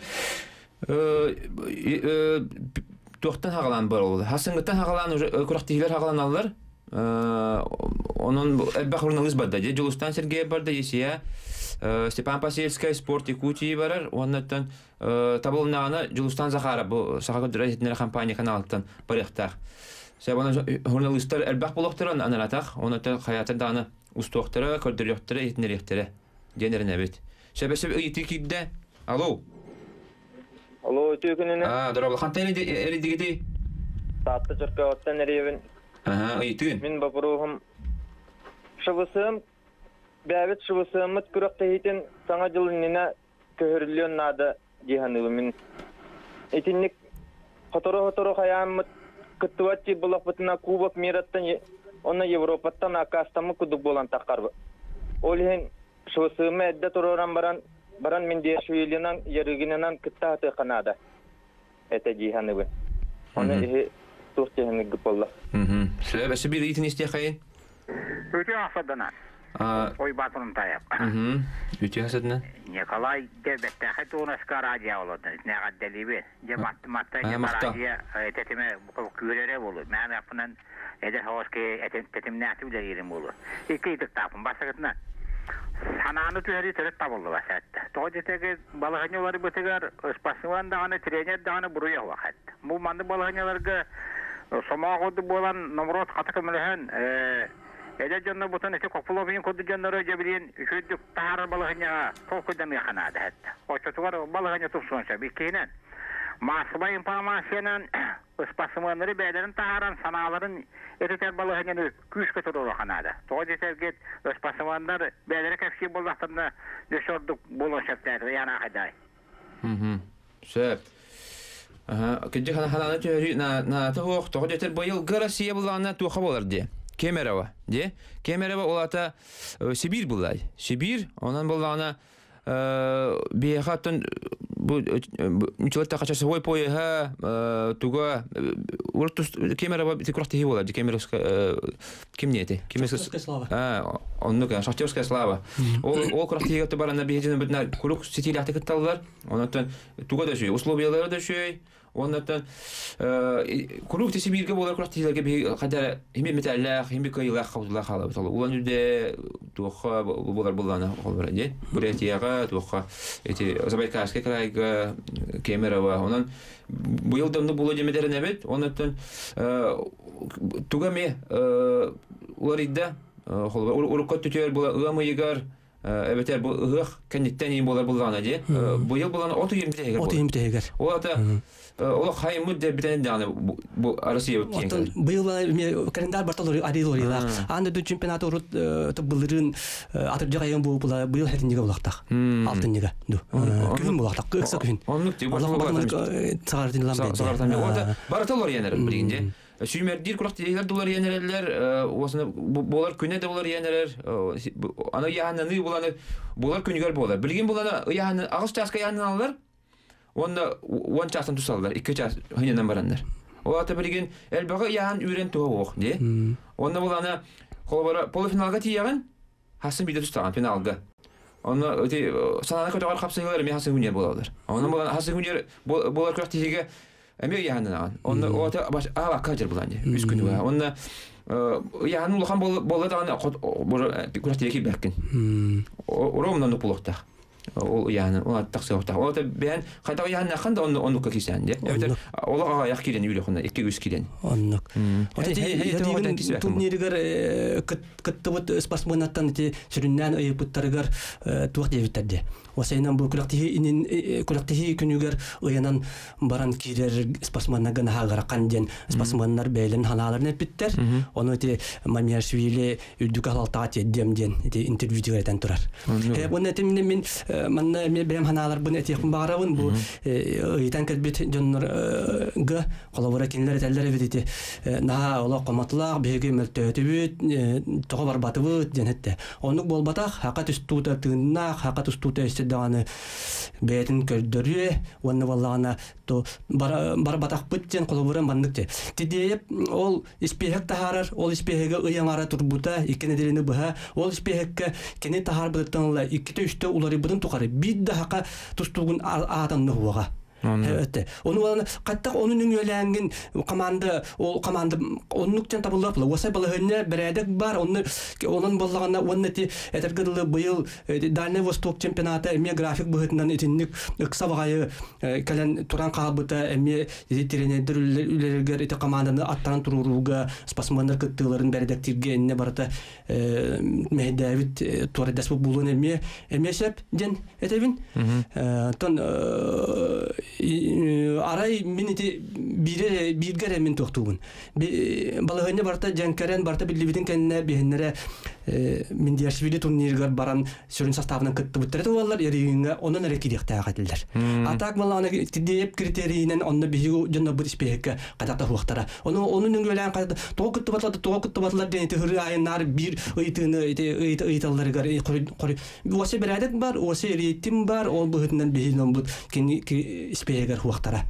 A: туохтан хаҕалаан бар ол хасыҥҥыттан хаҕалаан уже күрэхтэһиилэр хаҕаланаллар онон элбэх журналист барда дьэ Дьулустан Сергеев барда Есия Степан Посельскай спорт Якутии барар уоннаттан табылыннаҕына Дьулустан Захаров бу Саха көрдөрөр иһитиннэрэр компания каналыттан барыахтаах онон журналистар элбэх буолуохтарын анаратах онон хайаатар даҕаны устуохтара көрдөрүөхтэрэ иһитиннэриэхтэрэ диэн эрэнэбит сөбө-сөбө ыйытыы киирдэ алло
G: Алло, үтүө күнүнэн.
A: А, дорообо. Хантан эридигитий?
G: Таатта Чөркөөҕүттэн эрийэбин.
A: Аха, ыйытыын.
G: Мин боппуруоһум ШВС-м бэйэбит ШВС-мыт күрэхтэһиитин Саҥа дьыл иннинэ көһөрүллүөн наада дии саныыбын мин. Итинник сотору-сотору хайааммыт кыттыбат диир буоллахпытына Кубок мираттан уонна Европаттан аккаастаммыт курдук буолан таххарбыт. Ол иһин ШВС-мы эрдэ туруоран баран баран Миндиашвилинан, Ярыгинынан кытта сатыахха наада этэ дии саныыбын. Ону иһи туох диэһин буолла.
A: Сөп, өссө биир ыйытын истиэхэйин.
H: Үтүө ахсарданан. Ойбаатынын тайап.
A: Үтүө ахсарданан.
H: Николай де бэттээхэй туонаска радио олордон итинээҕэрдэлиибин. Дьэ матта дьэ радио тэтимэ күүрэрэ буолуо. Мээн аппынан эдэр соҕус киһи тэтимнээхтик үлэлиирим буолуо. Икки ыйытыктаахпын. Бастакытынан санааны түһэрии төрүт табыллыбат этэ. Тоҕо диэтэги балаһыанньа уларыйбытыгар спортсмен даҕаны, тренер даҕаны буруйа суох этэ. Бу маннык балаһыанньаларга сомоҕо курдук буолан номрот хата көмөлөһөн эдэр дьоннор бутун ити Копуловин курдук дьоннору дьэ билиэн үчүгэйдик таһаарар балаһыанньаҕа толкуйданыахха наада этэ. Оччотугар балаһыанньа тупсуон сөп. Иккиһинэн, маассабай информациянан ыспасымыаннары бэйэлэрин таһааран санааларын этитэр балаһыанньаны күүскэ туруоруохха наада. Тоҕо диэтэргит, ыспасымыаннар бэйэлэрэ кэпсиир буоллахтарына өссө ордук буолуон сөптөөх Яна Хайдай.
A: Сөп. Кырдьык ханааны түһэрүү наата суох. Тоҕо диэтэр быйылгы Россия былаана туоха буолар диэ. Кемерово диэ. Кемерово улаата Сибиир буллай. Сибиир, онон буллаҕына биһиэхэ оттон бу ньучалар часовой пояһа туга урут Кемерово күрэхтэһии буолар Кемеровская ким не эти
B: Шахтерская слава
A: оннук Шахтерская слава ол ол күрэхтэһиигэ баранна биһиги дьонобутуна курук ситиилээхтик кытталлар онон туга да үчүгэй условиялара да үчүгэй Оннуттан куруук Сибииргэ буолар күрэхтэһиилэргэ биһиги хайда эрэ хими мэтээллээх, хими кыайыылаах хабыллаах хаалабыт. Улан Үдэ туохха буолар буллаана холбора дии. Бурятияҕа туохха эти Забайкальскай крайга Кемерово. Онон быйыл да оннук буолуо диэмэтэрин эбит. Оннуттан туга эмиэ уларыйда. Холобура урукку өттүтүгэр була ыам ыйыгар эбэтэр бу ыһыах кэнниттэн иин буолар буллаҕына дии быйыл булан от ыйын бүтэһигэр
B: от ыйын бүтэһигэр
A: ол ата олох хайыммыт дэрбитэн даҕаны бу Россиябыт
B: Оттон быйыл календарь барта арыыларыйлаах аан дойду чемпионаты урут былырыын атырдьах айын буолла быйыл хэтиннигэ булахтах алтынньыга ду күһүн булахтах ыкса күһүн
A: оннук
B: саҕартын
A: барыта олор янар билигин дии Сүүмэрдиир күрэхтэһиилэр да уларыйан эрэллэр, буолар күнэ да уларыйан эрэр, аны ыйааһыннаныы буланы буолар күнүгэр буолар. Билигин буланы ыйааһын аҕыс чааска ыйааһынналлар уонна 10 чаастан тусаллар, 2 чаас хынньанан бараннар. Ол аата билигин элбэҕи ыйааһын үүрэн туһа уох дии. Уонна буланы холобура полуфиналга тиийэҕин, хасын биирдэ тустаҕын финалга. Онно ити санааны көтөҕөр хапсыһыылар эмиэ хасын күнүгэр буолаллар. Онно буолан хасын күнүгэр буолар күрэхтэһиигэ эмиэ ыйааһыннанаҕын. Онно оҕото аабакка сылдьар булаан дии үс күн уһа. Онно ыйааһын улахан буолла даҕаны күрэхтэһиигэ киирбэккин. Ровно оннук буолуохтаах. Ол ыйааһын ол тахсыахтаах. Ол бэйэн хайдах ыйааһыннааххын да оннукка оннукка киирсээн дии. Эбэтэр олох аҕыйах киирэн үүрүөххүнэ икки үс киирэн.
B: Оннук. Турнирыгар кыттыбыт спортсменнартан ити сүрүннээн ыйыппыттарыгар туох диэбиттэр дии. Осайынан бу күрэхтэһии инин күрэхтэһии күнүгэр ыйанан баран киирэр спортсменнарга наһаа диэн спортсменнар бэйэлэрин ханааларын эппиттэр. Ону ити Мамиашвили үрдүк аһалтаҕа тиэрдиэм диэн ити интервьютигэр этэн турар. Уонна этим мин манна эмиэ бэйэм ханааларбын этиэхпин баҕарабын. Бу ыйытан кэлбит дьоннорго холобура кинилэр этэллэр эбит ити наһаа олох хомотулаах биһиги мөлтөөтүбүт тоҕо барбатыбыт диэн эттэ. Оннук буолбатах, хака тустуута тыыннаах, хака тустуута өссө даҕаны бэйэтин көрдөрүө уонна буоллаҕына то барбатахпыт диэн холобура маннык дии. Тидиэйэп ол испиэһэк таһаарар, ол испиэһэгэ ый аҥара турбута икки нэдиэлэни быһа, ол испиэһэккэ кини таһаарбытыттан ыла иккитэ-үстэ уларыйбытын тухары биир да хака тустуугун аатанна уоҕа. Өттө. Ону баланы хаттах ону нөҥүөлээҥҥин команда ол команда оннук тен табыллар була. Уосай балаһыанньа бэрээдэк бар. Онно онон боллаҕына уонна ти этэргэ дылы быйыл Дальний Восток чемпионата эмиэ график быһыытынан итинник ыкса баҕайы кэлэн туран хаалбыта эмиэ ити тренердэр үлэлэригэр ити команданы аттаран туруорууга спортсменнар кыттыыларын бэрэдэктииргэ иннэ барыта мэһэйдээбит туорайдаспыт буолуон эмиэ эмиэ сөп диэн этэбин. Оттон Арай мин ити биире бииргэ эрэ мин туохтуубун. Балаһыанньа барыта дьэҥкэрэн, барыта биллибитин кэннэ биһиннэрэ Миндиашвили турнирыгар баран сүрүн составынан кыттыбыттар это буоллар Еригиҥҥэ онон эрэ киириэхтээх этилэр. А так балаҕана тириэп критерийинэн онно биһиги дьоннорбут испиэһэккэ хайдах да суохтара. Ону ону нөҥүөлээн хайдах тоҕо кыттыбатылар да тоҕо кыттыбатылар диэн ити ырыа айаннаар биир ыйытыыны ити ыйыталларыгар уоса бэрээдэк бар, уоса рейтинг бар, ол быһыытынан биһиги дьоммут кини испиэһэгэр суохтара.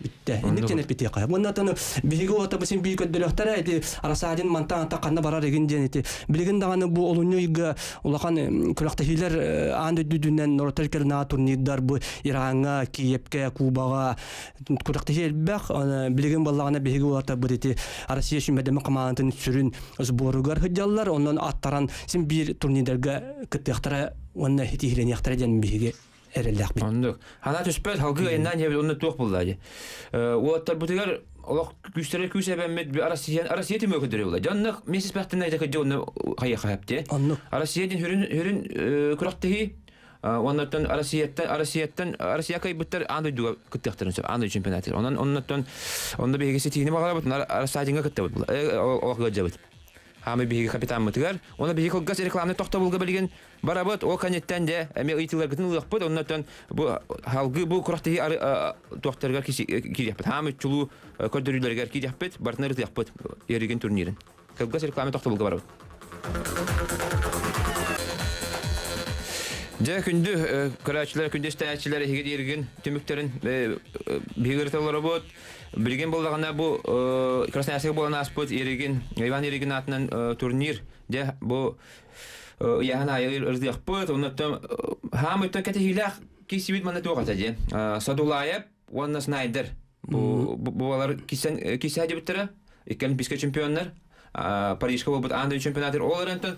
B: Бүттэ. Инник диэн эппитиэхэ. Уонна атын биһиги уота бу син биир көрдөрүөхтэрэ ити Арасаадин мантан ата ханна барар игин диэн ити. Билигин даҕаны бу олунньу ыйга улахан күрэхтэһиилэр аан дойду үрдүнэн норуоттар иккардынааҕы турнирдар бу Ираҥҥа, Киевкэ, Кубаҕа күрэхтэһии элбэх. Билигин буоллаҕына биһиги уота бу ити Россия сүүмэрдэммит хамаандатын сүрүн сборугар сылдьаллар. Онон аттаран син биир турнирдарга кыттыахтара уонна ситиһилэниэхтэрэ диэн биһиги эрэллээхпит.
A: Оннук. Хана түспэт, халгыы айаннаан иһэбит, онно туох булла дии. Уолаттарбытыгар олох күүстэрэ күүс эбэммит Россия Россия түмүгү көрдөрүү була. Дьоннук месяц бэхтинэ ити кыдьы онно хайыха хэпти.
B: Оннук.
A: Россия дин хүрүн хүрүн күрэхтэһии оннуттан Россияттан Россияттан Россия кайбыттар аан дойдуга кыттыахтарын сөп аан дойду чемпионатыгар. Онон оннуттан онно биһиги ситиини баҕарабыт, Россиядиҥа кыттабыт була. Олох ыалдьабыт. Хаамы биһиги капитаммытыгар, уонна биһиги кылгас рекламаны тохтобулга билигин барабыт, ол кэнниттэн дьэ эмиэ ыйытыыларгытын ылыахпыт, оннуттан бу халгыы бу күрэхтэһии туохтарыгар киириэхпит, хаамы чулуу көрдөрүүлэригэр киириэхпит, барытын ырытыахпыт Еригин турнирын. Кылгас реклама тохтобулга барабыт. Дьэ, күндү көрөөччүлэр, күндү истээччилэр, эһиги Еригин түмүктэрин биһиги ырыталларыбыт. Билигин буоллаҕына бу Красноярскай буолан ааспыт Еригин, Иван Еригин аатынан турнир, дьэ, бу ыйааһын аайы ырытыахпыт. Оннуттан хаамыттан кэтэһиилээх киирсибит манна туох этэ диэн. Садулаев уонна Снайдер бу буолар кисэн кисе дебиттэрэ икки олимпийскай чемпионнар Парижка буолбут аан дойду чемпионатыр ол эрэнтэн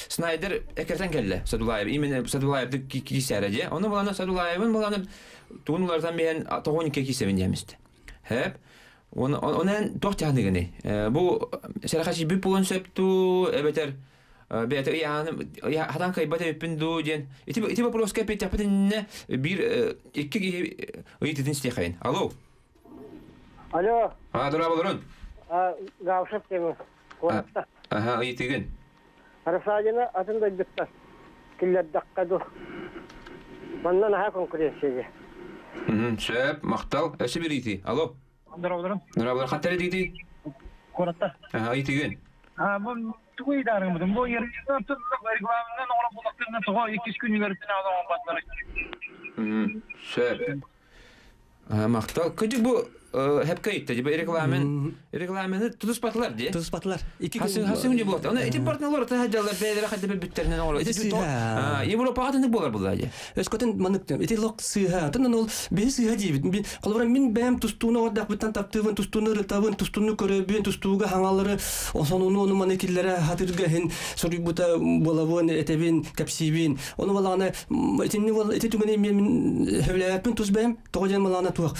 A: Снайдер экертен келле Садулаев именно Садулаевды кисәрэ дие оны буланы Садулаевын буланы тугун улардан биһэн тоҕун икки кисебин диэмисте хэп онон туох тяхныгыны бу сэрхачи бүп булан сөпту эбэтэр бэйэтэ ыйааһыны хатан кыайбат эбиппин дуу диэн ити ити вопроска эппиэттэхпитинэ биир икки киһи ыйытыытын истиэхэйин алло.
F: Алло.
A: А, дорооболорун.
F: Гаушев Тимур. Куоратта.
A: Аха, ыйытыгын.
F: Арасаадьына атын дойдуттан киллэрдэххэ ду. Манна наһаа конкуренция.
A: Сөп, махтал. Өссө bir ыйытыы. Алло.
I: Дорооболорун.
A: Дорооболор. Хаттар ыйытыы?
I: Куоратта.
A: Аха, ыйытыгын.
I: А, бу тугу ыйытаарыҥмытын бу рекламанан оҥорон буллахтарына тоҕо иккис күнүгэр оҥорбаттар.
A: Сөп. Махтал. Кыдьык бу хепке итте дии рекламен рекламаны тутуспатылар дии.
B: Тутуспатылар.
A: Икки күн хасын күн буолта. Оны ити партнерлар та хаджалар бэйэлэрэ хадда билбиттеринен оҥоро.
B: Ити сыыһа.
A: Европаҕа тыннык буолар булла дии.
B: Өскөтүн маннык ити лох сыыһа. Тынан ол биһи сыыһа диибит. Холобура мин бэйэм тустууну ордахпыттан таптыыбын, тустууну ырытабын, тустууну көрөбүн, тустууга хаҥалары осонуну ону маны киллэрэ хатырга иһин суруйбута буолабын, этэбин, кэпсиибин. Ону балаҕана итинни ити түгэни мен сөбүлээбэппин тус бэйэм. Тоҕо диэн балаҕана туох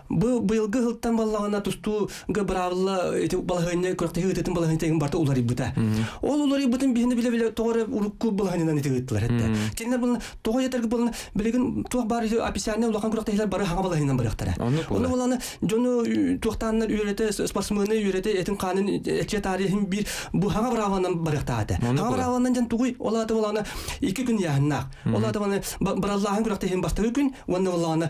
B: бу быйылгы сылтан баллаҕана тустууга быраабыла ити балаһыанньа күрэхтэһии ыытытын балаһыанньа барыта уларыйбыта. Ол уларыйбытын биһини билэ-билэ тоҕо эрэ урукку балаһыанньанан ити ыыттылар этэ. Кинилэр булан тоҕо этэргэ булан билигин туох баар официальнай улахан күрэхтэһиилэр бары хаҥа балаһыанньанан барыахтара. Ону булан дьону туохтааннар үөрэтэ спортсмены үөрэтэ этин хаанын эче таарыйын биир бу хаҥа быраабанан барыахтаах этэ. Хаҥа быраабанан дьон тугуй ол аата булана икки күн яһыннаах. Ол аата бараллааһын күрэхтэһиин бастакы күн уонна буоллаҕына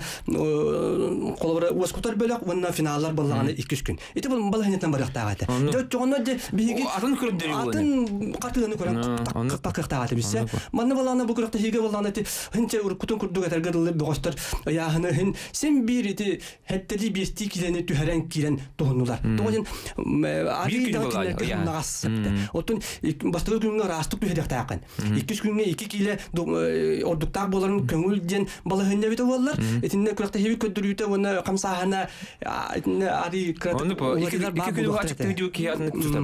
B: холобура уоскутар бөлөх уонна финаллар буоллаҕына иккис күн. Ити балаһыанньаттан барыахтаах этэ. Дьэ оччоҕуна дьэ биһиги
A: атын көрдөрүү
B: атын хатыыны көрөн такыахтаах этэ биссе. Манна буоллаҕына бу күрэхтэһиигэ буоллаҕына ити хинчэ уруккутун курдук этэргэ дылы бөҕөстөр ыйааһыны хин син биир ити хэттэлии биэстии киилэни түһэрэн киирэн туһуннулар. Тоҕо диэн арыый да кинилэргэ сымнаҕас Оттон бастакы күҥҥэ ыраастык түһэриэхтээххин. Иккис күҥҥэ икки киилэ ордуктаах буоларын көҥүл диэн балаһыанньа эбитэ буоллар. Итиннэ күрэхтэһиибит көрдөрүүтэ уонна хамсааһына итиннэ арыый
A: кыратык икки күн ачыктыы киһи атын тутар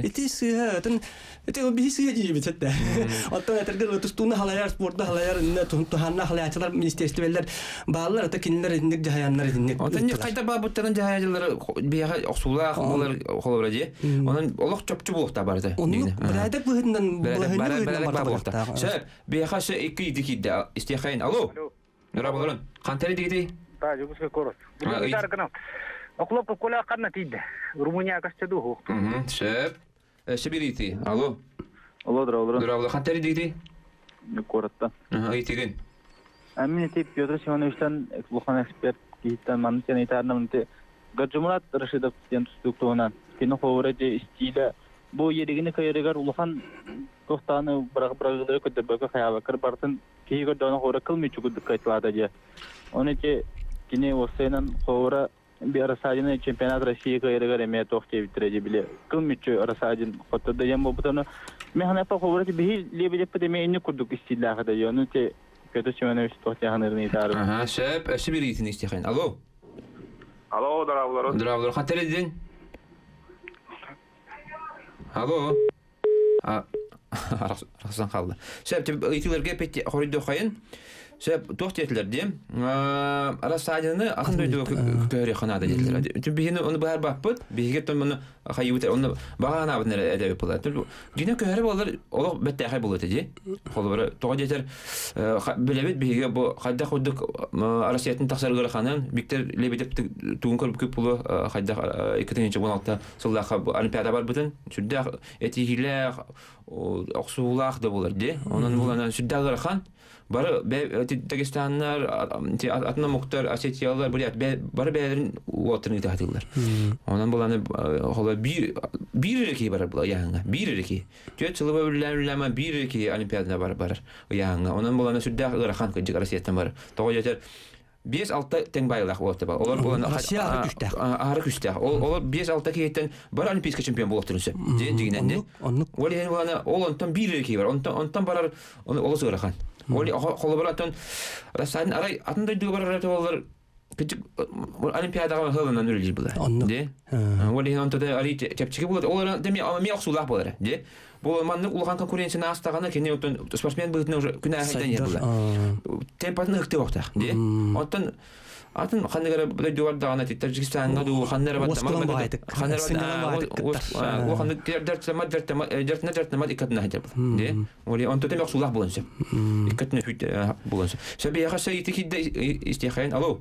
B: Ити сыыһа атын Ити биһи сыа диибит сэтте. Оттон этэргэ тустууну халайар, спорду халайар, туһанна халаячылар министерствелер бааллар, ата кинилер итинник жаһаяннар итинник.
A: Онтон хайда баабыттарын жаһаячылар биһиэхэ охсуулаах буолар холобура дии. Онон олох чопчу буолуохтаах барыта.
B: Оннук бэрээдэк быһыытынан
A: балаһыанньа быһыытынан барыта. Сөп, биһиэхэ өссө икки иди киирдэ. Истиэхэйин. Алло. Дорооболорун. Хантан дигити?
I: Та, Дьокуускай куорат. Билигин Оклопка коля ханна тиийдэ? Румыния көстө дуу хуохту.
A: Сөп. Сөбирити. Алло.
G: Алло, дорооболорун.
A: Дорооболор. Хантан дигити?
G: Куораттан.
A: Ыйтыгын.
G: Мин ити Петр Семеновичтан улахан эксперт киһиттэн маннык диэн ыйытаарным ити Гаджимурат Рашидов диэн тустуук туһунан кини холобура дьэ истиилэ бу еригини кыайарыгар улахан туохтааны бырагыылары көрдөрбөккө хайаабаккар барытын киһи көрдөҕүнэ холобура кыл мүччү курдук кыайталаата дьэ. Ону ити кини уопсайынан холобура Рассадины чемпионат России кыайарыгар эмиэ туох диэбиттэрэ дии били кыл мүччү Рассадин хоттордо диэн буолбут ону мен санааппар холобура биһи Лебедевпит эмиэ инник курдук истииллээх этэ дии ону ити Петр Семенович туох диэн саныырын ыйытаарым.
A: Аха, сөп. Өссө биир ыйытыыны истиэхин. Алло.
E: Алло, дорооболорун.
A: Дорооболор. Хантан эрдин? Алло. Арахсан хаалла. Сөп, ыйытыыларга эппит хоруйдуоххайын. Сөп, туох диэтилэр диэм. Арассаадьаны атын дойдуга көһөрүөххэ наада диэтилэр. Биһини ону быһаарбаппыт. Биһиги оттон ону хайыбыт онно баҕа санаабытын эрэ этэбит буолар. Дьиҥэ көһөрө буоллар олох бэртээхэй буолуо этэ дии. Холобура, тоҕо диэтэр билэбит биһиги бу хайдах курдук Россияттан тахсар ыараханын Виктор Лебедев тугун көрбүккүт буолуо хайдах 2016 сыллаахха Олимпиада барбытын сүрдээх этиһиилээх охсуһуулаах да буолар дии. Онон буланан сүрдээх ыарахан. Бары Дагестаннар, атын омуктар, осетиялар, бурят бары бэйэлэрин уоттарын ыыта сатыыллар. Онон буланы холо биир биир эрэ киһи барар була ыйааһыҥҥа. Биир эрэ киһи. Түөрт сылы үлэлээн үлэлээн биир эрэ киһи Олимпиадана бар барар ыйааһыҥҥа. Онон буланы сүрдээх ыарахан кырдьык Россияттан барар. Тоҕо диэтэр 5-6 тэҥ баайылаах уолаттар бар. Олор буолан
B: Россия аһары күстээх.
A: Аһары күстээх. Ол олор 5-6 киһиттэн бары олимпийскай чемпион буолуохтарын сөп. Диэн дьигинэн
B: Оннук, оннук.
A: Ол иһин буолана ол онтон биир эрэ киһи бар. Онтон онтон барар олус ыарахан. Ол холобура онтон Рассадин арай атын дойдуга барар этэ буоллар кычык олимпиадаҕа хылынан үлэлиир буолар.
B: Оннук.
A: Де. Ол иһин онто да арый чэпчэки буолар. Ол деми ами охсуулаах буолар. Де. Бу маннык улахан конкуренцияны аастаҕына кини оттон спортсмен быһыытынан уже күн ааһыйтан иһэр буолар. Темпатын ыһыктыахтаах дии. Оттон атын ханнык эрэ дойдугар даҕаны Таджикистаҥҥа дуу ханна эрэ
B: Уоскулан баҕайытык.
A: ханна
B: Сынньалаҥ баҕайытык кыттар.
A: Ол ханнык дьартама дьартама дьартына дьартама иккатына сылдьар дии. Ол онто тэм охсуулаах буолан сөп. Иккатына буолан сөп. Сөп биһиэхэ ити кидде истиэхэйин. Алло.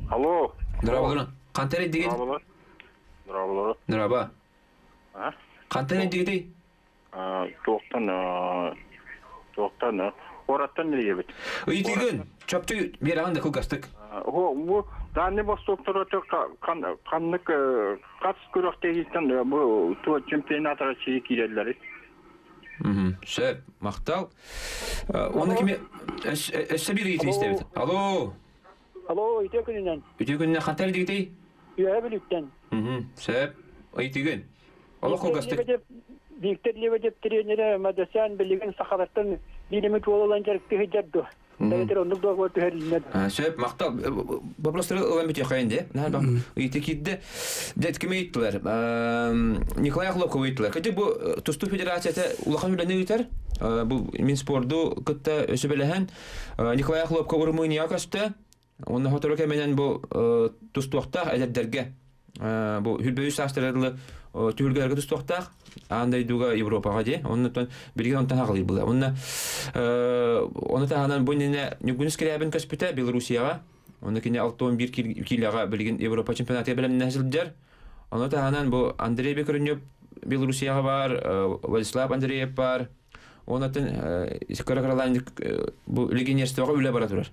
E: Алло.
A: Здравствуйте. Хантан эрдигит?
E: Здравствуйте. Здравствуйте.
A: Здраво. Хантан эрдигитий?
E: Туохтан туохтан куораттан илиэбит.
A: Ыйытыгын чопчу биэрэҕин да кылгастык.
E: Бу Дальний Востоктор ханнык хас күрэхтэһииттэн бу чемпионат России киирэллэрий?
A: Сөп, махтал. Оны кими өссө биир ыйытыы истэбит. Алло.
F: Алло, үтүө күнүнэн.
A: Үтүө күнүнэн хантан эрдигитий?
F: Үөһэ Бүлүүттэн.
A: Сөп. Ыйытыгын. Олох кылгастык.
F: Виктор Лебедев тренерэ Мадасян билигин сахалартан биир эмит уол ылан дьарыктыы сылдьар дуо? Эбэтэр оннук договор түһэрилиннэ дуо?
A: Сөп, махтал. Вопростары ылан бүтүөххэйин дии. Ыйыты киирдэ. Дьэ, кими ыйыттылар? Николай Охлопков ыйыттылар. Кырдьык бу тустуу федерацията улахан үлэни ыытар. Бу Минспорду кытта сүбэлэһэн Николай Охлопков Румынияҕа көстө. Уонна сотору кэминэн бу тустуохтаах эдэрдэргэ бу хүрбөйүс саастарыгар дылы түһүлгэлэргэ тустуохтаах аан дойдуга Европаҕа дии. Оннуттан билигин онтон хаҕылыйбыла. Онно ону таһынан бу иннинэ Ньургун Скрябин көспүтэ Белоруссияҕа. Онно кини 61 киилэҕэ билигин Европа чемпионатыгар бэлэмнэһэ сылдьар. Ону таһынан бу Андрей Бекрунев Белоруссияҕа баар, Владислав Андреев баар. Оннуттан кыра-кыралаан бу легионерствоҕа үлэ бара турар.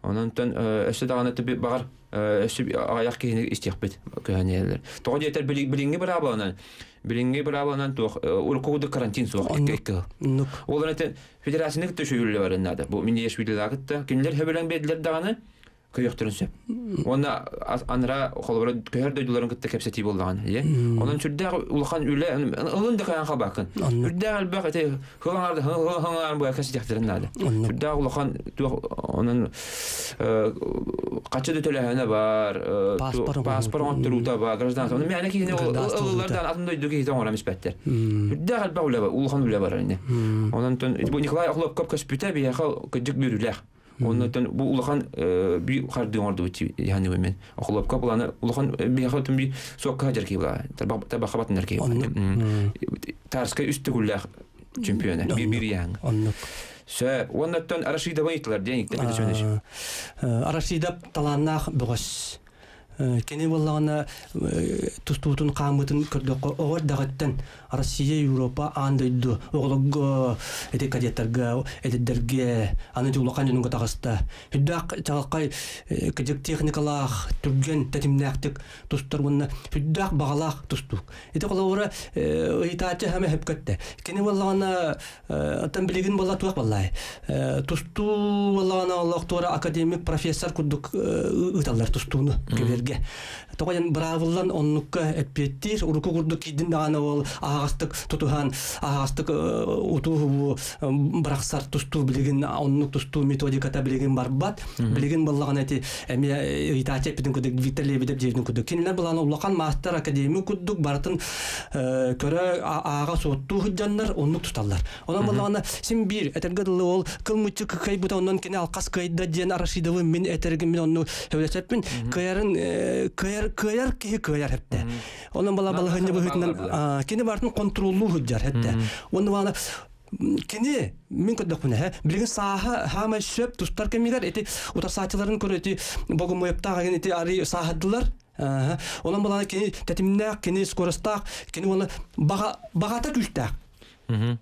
A: Онон өссө даҕаны баҕар өссө аҕыйах киһини истиэхпит көһөн иһэллэр. Тоҕо диэтэр билиҥҥи быраабыланан билиҥҥи быраабыланан туох урукку курдук карантин суох икки икки Ол эрэн федерацияны кытта сүһүрүллэ баран наада. Бу Миндиашвилилаах кытта кинилэр хөбүлэҥ биэрдилэр даҕаны көйөхтөрүн сөп. Уонна анара холобура көһөр дойдуларын кытта кэпсэтии буоллаҕына ийэ. Онон сүрдээх улахан үлэ ылын да кайан халбааккын. Сүрдээх элбэх ити хылаҥар хылаҥар быа кэситиэхтэрин наада. Сүрдээх улахан туох онон хаччы да төлөһөнө бар, паспорт оҥотторуута бар, гражданство. Оны мээнэ киһини ылылардан атын дойду киһитэ оҥорон испэттэр. Сүрдээх элбэх үлэ бар, улахан үлэ бар ини. Онон бу Николай Охлопков көспүтэ биһиэхэ кырдьык бүрүлээх. Оннуттан бу улахан би хардыы оҥордубут яһаны мен. Охлопка буланы улахан биһиэхэ өтүн би суокка хадьар киһи була. Табахха батынар киһи. Тарскай үс төгүллээх. чемпиона. Бир бир яң.
B: Оннук.
A: Сөп. Оннаттан Рашидова ыйыттылар диэн икте петиционер.
B: Рашидов талааннаах бөҕөс. Кини буоллаҕына тустуутун хаамыытын көрдөххө оҕо эрдэҕиттэн Россия, Европа, аан дойду оҕолорго, ити кадеттарга, эдэрдэргэ аны улахан дьонуга таҕыста. Үрдээх чаҕылхай кыдьык техникалаах, түргэн тэтимнээхтик тустар уонна үрдээх баҕалаах тустуук. Ити холобура ыйытааччы хама хөпкөттө. Кини буоллаҕына оттон билигин буолла туох буоллай? Тустуу буоллаҕына олохтуора академик профессор курдук ыыталлар тустууну көбүөргэ. Тоҕо диэн быраабыллан оннукка эппиэттиир, уруку курдук киирдин даҕаны ол аһаҕастык тутуһан, аһаҕастык утуу бырахсар тустуу билигин оннук тустуу методиката билигин барбат. Билигин буоллаҕына ити эмиэ ыйытааччы эппитин курдук Виктор Лебедев диэбитин курдук кинилэр былаана улахан маастар академик курдук барытын көрө ааҕа суоттуу сылдьаннар оннук туталлар. Онон буоллаҕына син биир этэргэ дылы ол кыл муччу кыайбыта онон кини алхас кыайда диэн Рашидовы мин этэргин мин онну сөбүлэсэппин кыайарын кыайар кыайар киһи кыайар хепте. Онон бала балаһынньа быһыытынан кини бартын контроллуу сылдьар хепте. Онну баана кини мин көрдөхпүнэ билигин сааһа хаамай сөп тустар кэмигэр ити утарсааччыларын көрө ити богомойоптаах ити ари сааһырдылар. Онон балана кини тэтимнээх, кини скоростаах, кини уонна баҕата күүстээх.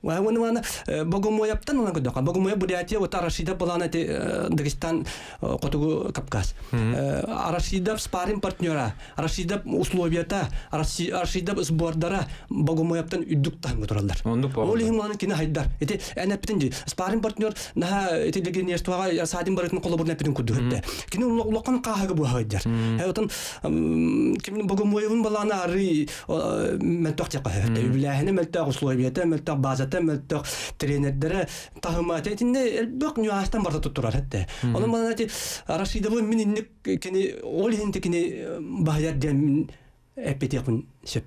B: Уонна уонна Богомояптан ылан көрдөххө, Богомоя Бурятия, вот Рашида балана ити Дагестан, Хотугу Кавказ. Рашида спарринг партнера, Рашида условията, Рашида сбордара Богомояптан үрдүк таһымга тураллар. Ол иһин улахан кини хайдар. Ити эн эппитин дии, спарринг партнер наһаа ити легионерствоҕа саадин барытын холобурун эппитин курдук этте. Кини улахан хааһыга буһайдар. Отон ким Богомоевын балаана арый мөлтөх диэххэ сөп. Үбүлээһинэ мөлтөх, условията мөлтөх, базата мөлтөх, тренердэрэ таһыма итиннэ элбэх нюанстан барыта туттурар этте. Онон балаана ити Рашидовы мин инник кини ол иһин кини баһыйар диэн эппитиэхпин сөп.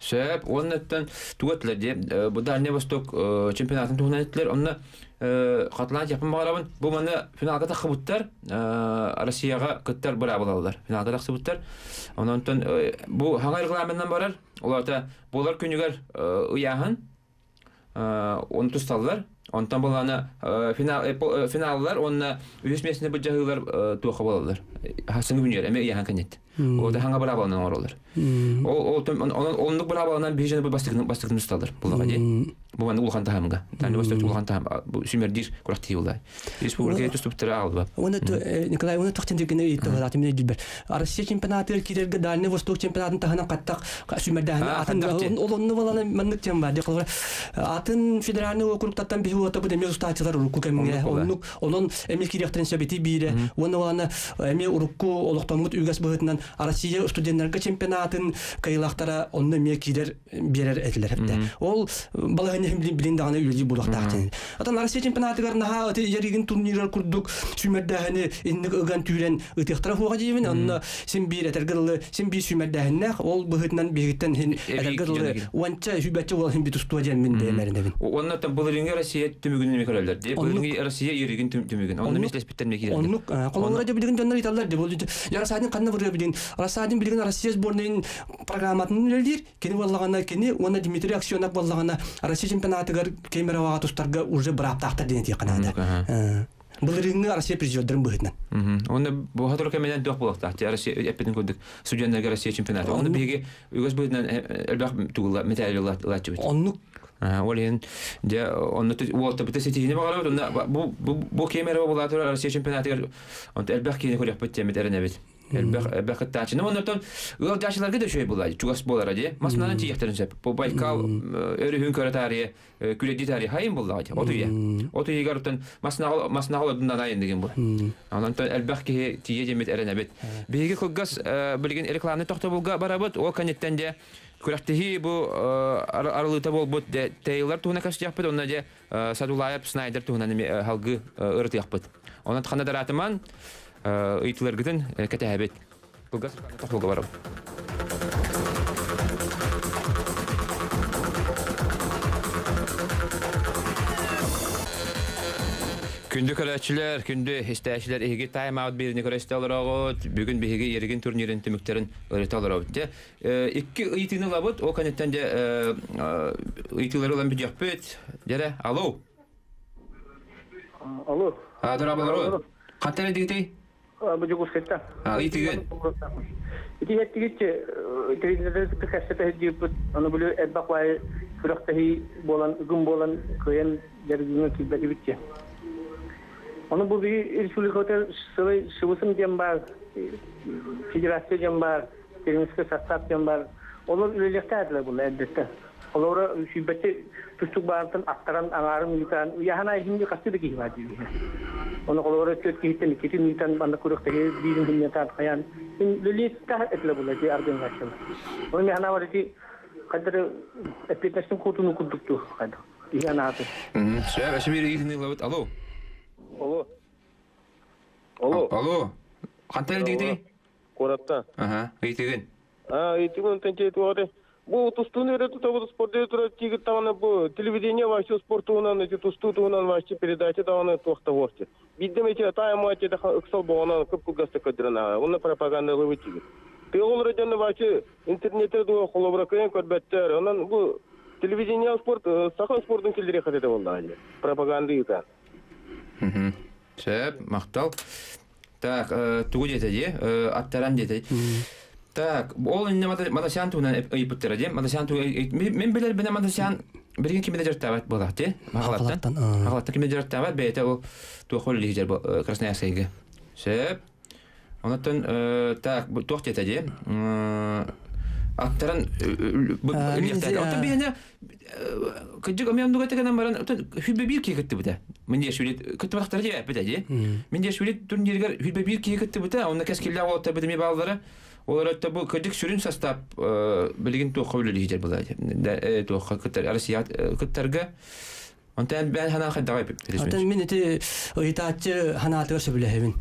A: Сөп. Уоннаттан туга этилэр дии. Бу Дальний Восток чемпионатын туһунан этилэр. Онно хатылаан тиэхпин баҕарабын. Бу манна финалга тахсыбыттар. Россияҕа кыттар быраабылалар. Финалга тахсыбыттар. Онон бу хаҥа регламенынан барар. Олата буолар күнүгэр ыйааһын оны тусталлар. Онтон булана финаллар уонна үһүс миэстэни былдьаһыылар туохха буолаллар. Сыҥы күнүгэр эмиэ ыйааһын кэннит. Ол да хаҥа быраабаланан оҥороллор. Ол оннук быраабаланан биһи дьону бастакын бастакын тусталлар буллаҕа дии. Бу маннык улахан таһымга. Дальний Восток улахан таһым сүмэрдиир күрэхтэһии буолла. Республика тустубуттара аҕалба.
B: Уонна Николай уонна тохтен дигини ыйытта баратым дилбер. Россия чемпионатыгар киирэргэ Дальний Восток чемпионатын таһынан хаттах сүмэрдээһин атын ол онну балана маннык тем бар. Деколор атын федеральный округтаттан биһи уота бу эмиэ устаачылар урукку кэмҥэ оннук онон эмиэ киириэхтэрин сөбүти биирэ уонна балана эмиэ урукку олохтоммут үгэс быһыытынан Россия студеннарга чемпионатын кыайыылаахтара онно эмиэ киирэр биэрэр этилэр эптэ. Ол балаһыанньа билин даҕаны үлэлии буолуохтаах диэн. Отон Россия чемпионатыгар наһаа ити яригин турнирар курдук сүүмэрдээһини инник ыган түүрэн ытыахтара хуоҕа диибин. Онно син биир этэргэ дылы син биир сүүмэрдээһиннээх ол быһыытынан биһигиттэн хин этэргэ дылы уонча сүүбэччэ уол хин битустуо диэн мин бэйэмэринэбин.
A: Онно былырыыҥҥы Россия түмүгүн эмиэ көрөллөр дии. Былырыыҥҥы Россия еригин түмүгүн. Онно мислеспиттэн эмиэ киирэллэр.
B: Оннук холобура дьэ билигин дьоннор ыйталлар дии. Бұл Расадин ханна барыа билигин. Расадин билигин Россия сборнайын программатын үлэлиир. Кини буоллаҕына кини уонна Дмитрий Аксенов буоллаҕына Россия чемпионатыгар Кемероваҕа тустарга уже бырааптаахтар диэн этиэххэ наада. Былырыыҥҥы Россия призердарын быһыытынан.
A: Онно бу сотору кэминэн туох буолуохтаах? Россия эппитин курдук студеннарга Россия чемпионата. Онно биһиги үгэс быһыытынан элбэх тугула металл ылааччыбыт.
B: Оннук.
A: Ол иһин дьэ онно уолтабыта ситиһини баҕарабыт. Онно бу бу Кемерово булаатыр Россия чемпионатыгар онто элбэх киһини көрүөхпүт диэммит эрэнэбит. Элбэх элбэх кыттааччыны оннортон ыалдьааччыларга да үчүгэй буолла чугас буолара дии. Масынан тиийэхтэрин сөп. Бу Байкал өрүһүн көрө таарыйа күлэдии таарыйа хайын буоллаҕа дии. От үйэ. От үйэгэр оттон маснаҕал маснаҕал одуннан айын деген бу. Онон элбэх киһи тиийэ диэммит эрэнэбит. Биһиги кылгас билигин рекламный тохтобулга барабыт. Ол кэнниттэн дьэ күрэхтэһии бу арылыыта буолбут Тейлор туһунан кэпсэтиэхпит онно дьэ Садулаев Снайдер туһунан салгыы ырытыахпыт. Онон ханна дараатыман ыйытыларгытын кэтэһэбит. Кылгас тохтолго барабыт. Күндү көрөөччүлэр, күндү истээччилэр, эһиги тайм-аут биэриини көрө олороҕут. Бүгүн биһиги Еригин турнирын түмүктэрин ырыта олоробут. Дьэ, икки ыйытыыны ылабыт, ол кэнниттэн дьэ ыйытыылары ылан бүтүөхпүт. Дьэрэ, алло.
F: Алло.
A: Дорооболору. Хантан эдигитий?
F: Бу Дьокуускайтан.
A: Ыйытыгын.
F: Ити эттигит тренердэр кытта кэпсэтэ сылдьыбыппыт. Аны били элбэх баайы күрэхтэһии буолан, ыгым буолан кыайан дьарыгыҥа киирбэтибит диэн. Ону бу биһи республикабытыгар сылай сыбысым диэн баар, федерация диэн баар, тренерскэй састаап диэн баар. Олор үлэлиэхтээх этилэр буолла эрдэттэн. Олоро сүүрбэччэ тустук баартан аттаран аҥаарын ыытан, ыйааһын аайы хастыы да киһи баар диибин. Ону холобура түөрт киһиттэн иккитин ыытан манна күрэхтэһии биирин хинньатаан хайаан үлэлиэхтээх этилэр буолла ити организациялар. Ону мин санаабар ити хайдары эппиэтинэстин куотунуу курдук дуу хайдах киһи анааты.
A: Сөп, өссө биир ыйытыыны ылабыт. Алло.
G: Алло. Алло.
A: Алло. Хантан эрдигитий?
G: Куораттан.
A: Аха, ыйытыгын.
G: Ыйытыгын онтон туоҕа Бу тустууну өрө тутабыт спорт турар тигит даҕаны бу телевидение вообще спорт туһунан эти тустуу туһунан вообще передача даҕаны туох да буолчу. Биирдэм эти тайм эти ыксал боҕонон кып-кылгастык көрдөрөн аҕа. Онно пропаганда ылыбыт тигит. Тыа дьону вообще интернетте дуо холобура кыайан көрбөттөр. Онон бу телевидение спорт саха спортун киллириэххэ этэ буоллаҕа дии. Пропаганда ыытан.
A: Сөп, махтал. Так, тугу диэтэ дии? Аттаран диэтэ. Так, ол инне Матасян туһунан ыйыппыттара дии. Матасян тугу мен билэрбинэ Матасян билигин кими да дьарыктаабат буолаах дии. Хагалаттан. Хагалаттан кими да дьарыктаабат бэйэтэ ол туох үлэлиир Красноярскайга. Сөп. Онтон так туох диэтэ дии? Аттаран Оттон биһиэнэ кырдьык омион дугата гынан баран хүлбэ биир киһи кыттыбыта. Мин диэшвили кыттыбатахтара дии эппитэ дии. Мин диэшвили турниригэр хүлбэ биир киһи кыттыбыта, онно кэскиллээх уолаттар битими бааллара. Ол эрэ бу кырдьык сүрүн состав билигин туохха үлэлиһитэр была туохха кыттар Россия кыттарга Онтон бэйэн санаа хайдаҕай
B: Оттон мин ити ыйытааччы ханаатыгар сөбүлэһэбин.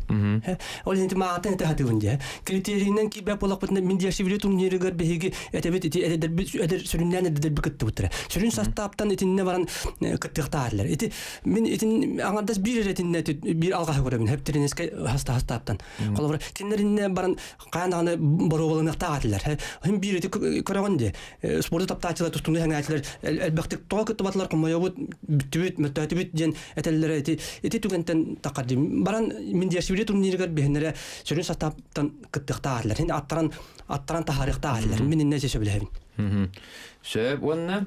B: Ол иһин маатын ити хатыбын дии. Критерийинэн киирбэт буоллахпытына мин диэшибили турнирыгар биһиги этэбит ити эдэрбит эдэр сүрүннээн эдэрдэрби кыттыбыттара. Сүрүн састааптан итиннэ баран кыттыахтаахтар. Ити мин итин аҥардас биир эрэ итиннэ биир алҕаһы көрөбүн. Хептиринескэй хастаптан. Холобура кинилэриннэ баран хаан даҕаны боруобаланыахтаах этилэр. Хим биир ити көрөҕүн дии. Спорду таптааччылар, тустууну сэҥээччилэр элбэхтик тоҕо кыттыбатылар, хомойобут, бүттүбүт, мөлтөөтүбүт диэн этэллэрэ ити ити түгэнтэн таххар дии. Баран Миндиашвили турнирыгар биһиннэрэ сүрүн састааптан кыттыахтаах этилэр. Хин аттаран аттаран таһаарыахтаах этилэр. Мин иннэ сөбүлэһэбин.
A: Сөп уонна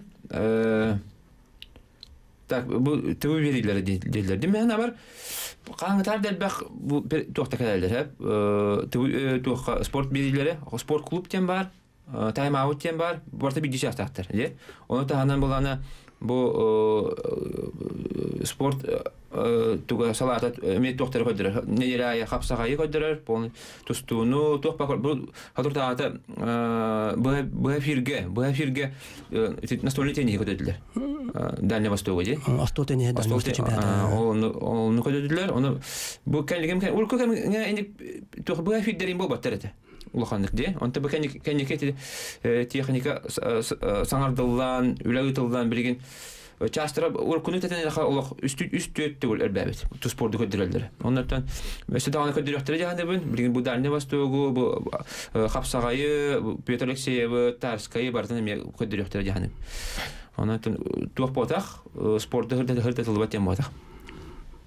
A: Так, бу ТВ биэриилэрэ дииллэр. Димэһэн абар хааңытаар да элбэх бу туохта кэлэллэр ТВ туохха спорт биэриилэрэ спорт клуб диэн баар, тайм-аут диэн баар, барыта биирдии чаастаахтар. Дьэ, ону таһынан булана бу спорт туга салаата эмиэ туохтары көрдөрөр. Нэдиэлэ аайы хапсаҕайы көрдөрөр, тустууну, туох бу хатуртаҕата быһа эфиргэ, быһа эфиргэ настольный тенниһи көтөдүлэр. Дальний Востога дии.
B: Остуол тенниһи Дальний Восток чемпионата.
A: Оны көтөдүлэр. Оны бу кэннигим урку кэмҥэ инник туох быһа эфирдэрин буолбаттар этэ. Улаханнык дии. Онто бу кэнники техника саҥардыллан, үлэ ыытыллан билигин чаастара уруккуну тэтэн олох үс түөрт төгүл элбээбит туспорду көрдөрөллөр. Оннортон өссө даҕаны көрдөрүөхтэрэ дьаһаныбын. Билигин бу Дальний Востогу, бу Хапсаҕайы, Петр Алексеевы, Тарскайы барытын эмиэ көрдөрүөхтэрэ дьаһаным. Онон туох буотах, спорду хырдатыллыбат диэн буотах.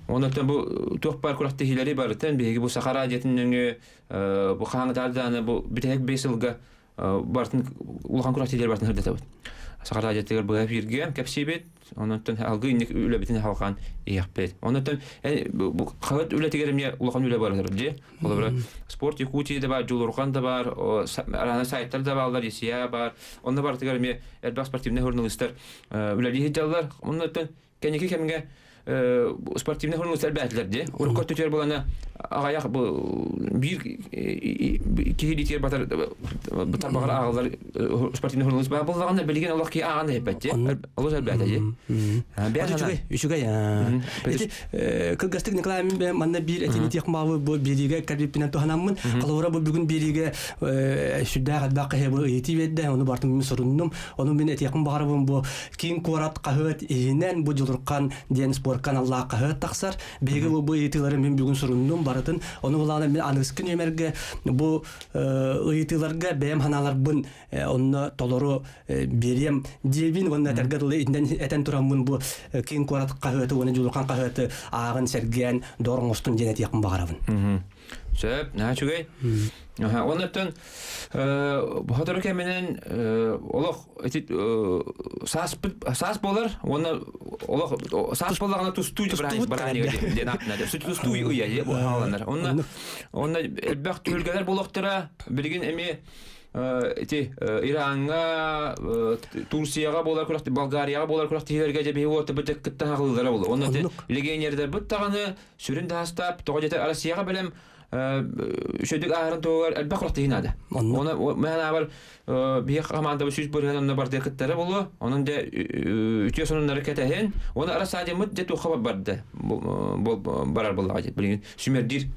A: Онон бу туох баар күрэхтэһиилэри барытын биһиги бу Саха радиотын нөҥүө бу хаһааҥҥытаар бу бүтэһик биэс сылга барытын улахан күрэхтэһиилэр барытын сырдатабыт. Саха радиотыгар быһа эфиргэ кэпсиибит, онон алгы инник үлэбитин халҕаан иһиэхпит. Онон хаһыат үлэтигэр эмиэ улахан үлэ барар дии. Холобура, Спорт Якутии да бар, Дьулурҕан да бар, араана сайттар да бааллар, ЕСИА бар. Онно барытыгар эмиэ элбэх спортивнай журналистар үлэлии сылдьаллар. Оннуттан кэнники кэмҥэ спортивный журналистар элбээтилэр дии. Урукку өттүтүгэр булана аҕайах биир киһи илиитигэр батар тарбаҕар ааҕыллар спортивный журналист баар буоллаҕына билигин олох киһи ааҕан иһиппэт дии. Олус элбээтэ дии.
B: Үчүгэй, үчүгэй. Ити кылгастык Николай манна биир этиини тиэх маабы бу биэриигэ кэлбиппинэн туһанаммын. Холобура бу бүгүн биэриигэ сүрдээх элбэх киһи бу ыйытыы биэрдэ, ону бартым мин суруннум. Ону мин этиэхпин баҕарабын бу киин куорат хаһыат иһинэн бу Дьулурхан диэн спорт спортка аналлаах хаһыат тахсар. Биһиги бу ыйытыылары мин бүгүн суруннум барытын. Ону булаана мин аныгыскы нүөмэргэ бу ыйытыыларга бэйэм санааларбын онно толору биэриэм диэбин уонна этэргэ дылы итинэн этэн тураммын бу киин куорат хаһыаты уонна Дьулурхан хаһыаты ааҕын сэргээн доор оҥостун диэн этиэхпин баҕарабын.
A: Сөп, наһаа үчүгэй. Оннуттан сотору кэминэн олох ити саас саас буолар уонна олох саас буоллаҕына тустуу бырааһынньыга диэн ааттанар. Тустуу ыйа хааланар. Онно онно элбэх түһүлгэлэр буолуохтара. Билигин эмиэ ити Ираҥҥа, Турцияҕа буолар күрэх, Болгарияҕа буолар күрэхтэһиилэргэ дьэ биһиги уоттабыт кытта хаҕыллара буолла. Онно легионердарбыт даҕаны сүрүн таһастаап тоҕо дьэтэ Россияҕа бэлэм үчүгдүк ааһарын туһугар элбэх күрэхтэһии наада. Оны мен аабар биһи командабыт 100% онно бардыа кыттара буолуо. Онон дьэ үтүө сонуннары кэтэһин. Оны Рассадиммыт дьэ туохха барда барар буоллаҕа дьэ билигин сүмэрдиир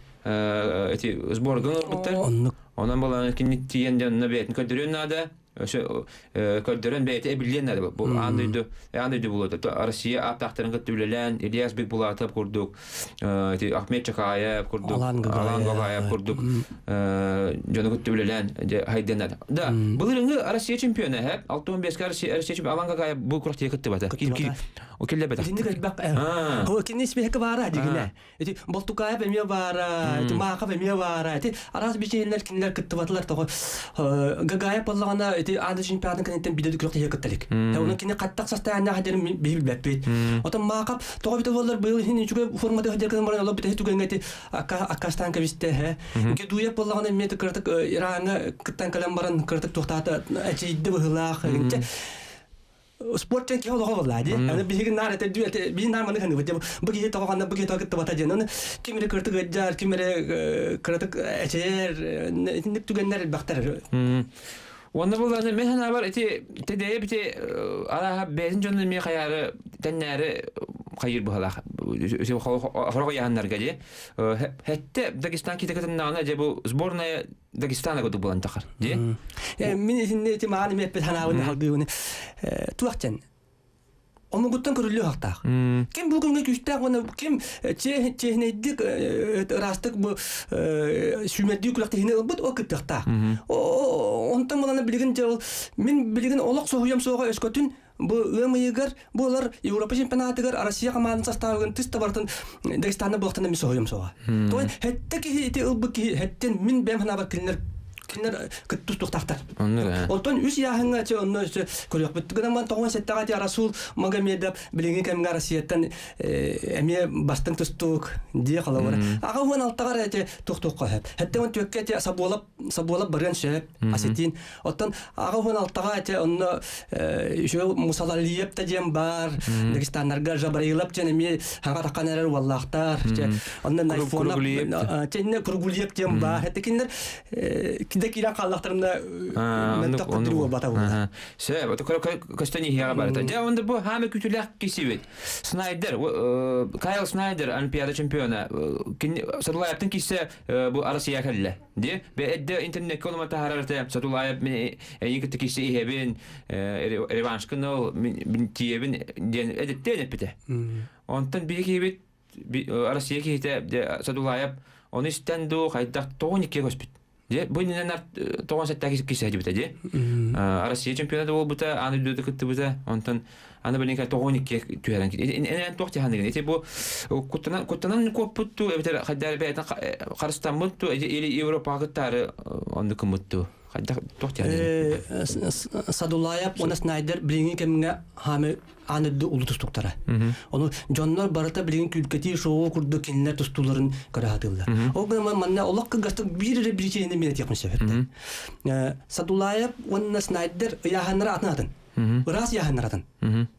A: эти сборга ылбыттар. Онон баланы кинини тиийэн дьонно бэйэтин көрдөрүөн наада. Көрдөрөн бэйэтэ эбиллиэн наада. Бу аан дойду аан дойду булуота. Россия ааттаахтарын кытта үлэлээн Ильяс Бекбулатов курдук, ити Ахмед Чакаев курдук, Алан Гагаев курдук дьону кытта үлэлээн хайдыан наада. Да, былырыҥҥы Россия чемпиона, 65 Россия чемпиона Алан Гагаев бу күрэхтэһиигэ кыттыбата. Киллэрбэтэх.
B: Итинник элбэх. Кини испиэһэккэ баара дигинэ. Ити Болтукаев эмиэ баара, ити Маахов эмиэ баара. Ити араас бичиэннэр кинилэр кыттыбатылар тоҕо. Гагаев боллаҕына ити аан чемпионатын кэнниттэн биир күрэх кытта илик. Онон кини хаттах састаяннаах диэн биһи билбэппит. Отон Маахов тоҕо бите буоллар быйыл иһин үчүгэй формата сылдьар гынан баран олор бите түгэҥҥэ ити аккастаан кэбистэ. Гедуев боллаҕына эмиэ кыратык Ираҥҥа кыттан кэлэн баран кыратык туохтаата эчийдэ быһыылаах. Спорт диэн киһи олоҕо буолла дии. Аны биһиги наар этэ биһи наар маны ханыбыт бу киһи тоҕо ханна бу киһи тоҕо кыттыбата диэн. Аны ким эрэ кыратык ыалдьар, ким эрэ кыратык эчэйэр, итинник түгэннэр элбэхтэр.
A: Уонна буллааны мен санаабар ити тэдэйэ бити арааһа бэйэтин дьонун эмиэ хайаары тэннээри хайыыр быһалаах хорох ыйаһаннарга дии хэтте Дагестан киитэ кытыннаҕына дьэ бу сборная Дагестана курдук буолан тахар дии
B: мин итинни ити маҕан эми эппит ханаабын халгыыбын туох дьэн омугуттан көрүллүө хахтаах ким бу күҥҥэ күүстээх уонна ким чиэһинэйдик ыраастык бу сүүмэрдии күрэхтэһиини ылбыт ол кыттыахтаах онтон булана билигин дьэ мин билигин олох соһуйам суоҕа өскөтүн Бу ыам ыйыгар буолар Европа чемпионатыгар Россия командатын составыгын тыс табартын Дагестана буолтан эмиэ соһуйум суоҕа. Тоҕо хэтте киһи ити ылбыт киһи хэттен мин бэйэм санаабар кинилэр кинилэр кыттыстуохтаахтар. Онтон үс яһыҥҥа чэ онно өссө көрүөхпүт. Гынан ман тоҕон сэттэҕэ ти Расул Магомедов билиҥҥи кэмҥэ Россияттан эмиэ бастыҥ тустуук дии холобура. Аҕа уон алтаҕар эти туох-туохха сөп. Хэттэ он түөккэ эти Сабуолап Сабуолап барыан сөп Осетин. Оттон 86-ҕа этэ онно үчүгэй Мусалалиев да диэн баар, Дагестаннарга Жабраилов диэн эмиэ хаҥа таххан эрэр уоллаахтар. Онно Найфонов чэннэ Кругулиев диэн баар. Это кинилэр киде киирэн хааллахтарына мөлтөх курдук буолбата буолла.
A: Сөп, көстөн иһиэҕэ барыта. Дьэ, онда бу хаамы күтүлээх кисибит. Снайдер, Кайл Снайдер Олимпиада чемпиона. Садулаевтан киссе бу Россия кэллэ. Ди бэйдэ интернекке онума таһаарар этэ Сатулаев мин эйин кытта кисе иһэбин реваншкын ол мин тиийэбин диэн эдиттиэн эппитэ. Онтон биһи киһибит Россия киһитэ Садулаев ону истэн дуу хайдах тоҕун иккиэ көспүт. Дьэ, бу иннинэн тоҕон сэттэ кисе дибитэ ди. Россия чемпионата буолбута, аан дойдута кыттыбыта. Онтон Аны билин 92 түһэрэн эн туох тиһаныгын ити бу куттанан куттанан куоппут туу эбэтэр хайдаар бэйэтин харыстаммыт туу или Европаҕа кыттаары оннук гыммыт туу хайдах туох тиһаныгын
B: Садулаев уонна Снайдер билиҥҥи кэмҥэ хаамы аан үрдү улуу тустуктара. Ону дьоннор барыта билигин күлкэтии шоу курдук кинилэр тустууларын көрө сатыыллар. Ол гынан манна олох кылгастык биир эрэ причинаны мен этиэхпин сөп. Садулаев уонна Снайдер ыйааһыннара атын-атын. Ыраас яһыннаратын.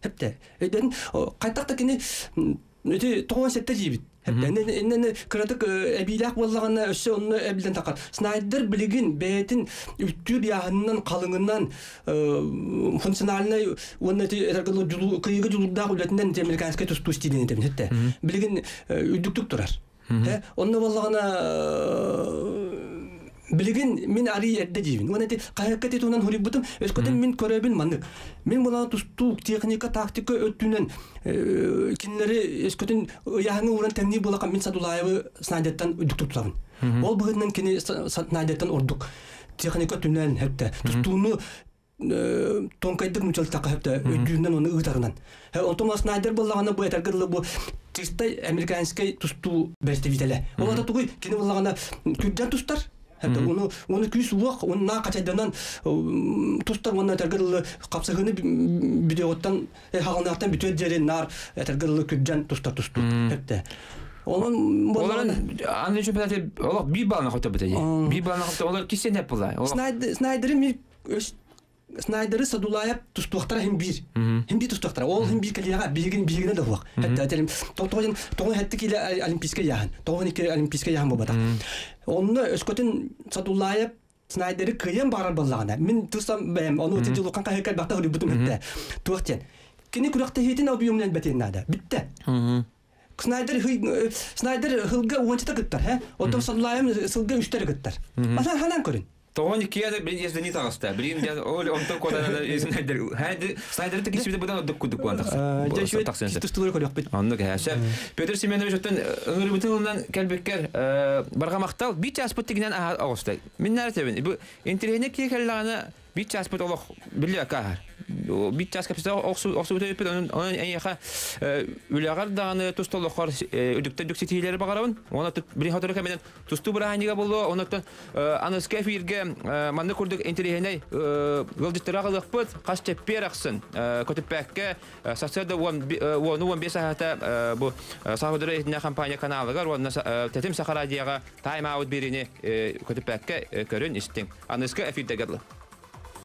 B: Хепте. Өйдөн хайтах да кини ити 97 жиибит. Хепте. Иннен кыратык эбиилээх буоллаҕына өссө онно эбилден тахар. Снайдер билигин бэйэтин үттүүр яһынынан халыҥынан функциональнай уонна ити этэргэ кыйыгы дьулурдаах үлэтинэн американскай тустуу стилин этебин хепте. Билигин үрдүктүк турар. Онно буоллаҕына Билигин мин арый эрдэ диибин. Уонна ити хаһыакка титунан хуруйбутум, өскөтүн мин көрөбүн маннык. Мин булан тустуук, техника, тактика өттүнэн кинилэри өскөтүн ыйааһыҥҥа ууран тэҥнии буолахан мин Садулаевы Снайдертан үрдүк туттабын. Ол быһыытынан кини Снайдертан ордук техника өттүнэн хэптэ. Тустууну тонкайдык нучалтакка хэптэ өйдүүнэн оны ыытарынан. Онтон Снайдер буоллаҕына бу этэргэ дылы бу чистай американскай тустуу представителэ. Ол ата тугуй кини буоллаҕына күрдьэн тустар. Хэптэ уну уну күүс уох уонна хачайданан тустар уонна этэргэ дылы хапсыһыыны видеоттан хаҕылнаахтан бүтүөр диэри наар этэргэ дылы күрдьэн тустар тустуу. Хэптэ. Онон
A: Олорон аны чемпионаты олох биир баллына хотобут эти. Биир баллына хотобут олор кисен хеп була.
B: Снайдеры ми Снайдеры Садулаев тустуохтара хим биир. Хим биир тустуохтара. Ол хим биир кэлиэҕэ биһигин биһигинэ да суох. Хэтте этэрим тоҕон тоҕон хэтти киле олимпийскай яһан. Тоҕон икки олимпийскай яһан буолбатах. Онно өскөтүн Садулаев Снайдеры кыайан баарар буоллаҕына мин тусам бэйэм ону ити дьулукан хаһыакка элбэхтэ суруйбутум хэтте. Туох диэн. Кини күрэхтэһиитин объемунан бэтиэн наада. Бүттэ. Снайдер Снайдер сылга уончата кыттар, хэ? Оттон Садулаев сылга үстэр кыттар. Асан ханан көрүн.
A: Тоҕон иккиэ билин ездени таҕыста. Билин дьэ ол онтон куотан Снайдер Снайдер кисибите быдан ордук курдук буолан тахсан.
B: Тахсан. Тустулары көрүөхпүт.
A: Оннук эһэ. Петр Семенович оттон ыҥырыбытын ылынан кэлбиккэр барҕа махтал биир чааспыт тигинэн аһа оҕуста. Мин наара тебин. Бу интэриэһинэй киһи кэллэҕинэ биир чааспыт олох биллибэккэ ааһар. Биир чаас кэпсэтэ охсубут эбиппит, онон эйиэхэ үлэҕэр даҕаны тус толоххор үрдүктэн үрдүк ситиһиилэри баҕарабын. Уонна билин сотору кэминэн тустуу бырааһынньыга буолуо, онон аныгыскы эфиргэ маннык курдук интэриэһинэй ыалдьыттары аҕалыахпыт. Хас чэппиэр ахсын көтүппэккэ сарсыарда 10-15 саһата бу Саха иһитиннэр компания каналыгар уонна Тэтим Саха радиоҕа тайм-аут биэриини көтүппэккэ көрүн истиҥ. Аныгыскы эфирдэргэ дылы.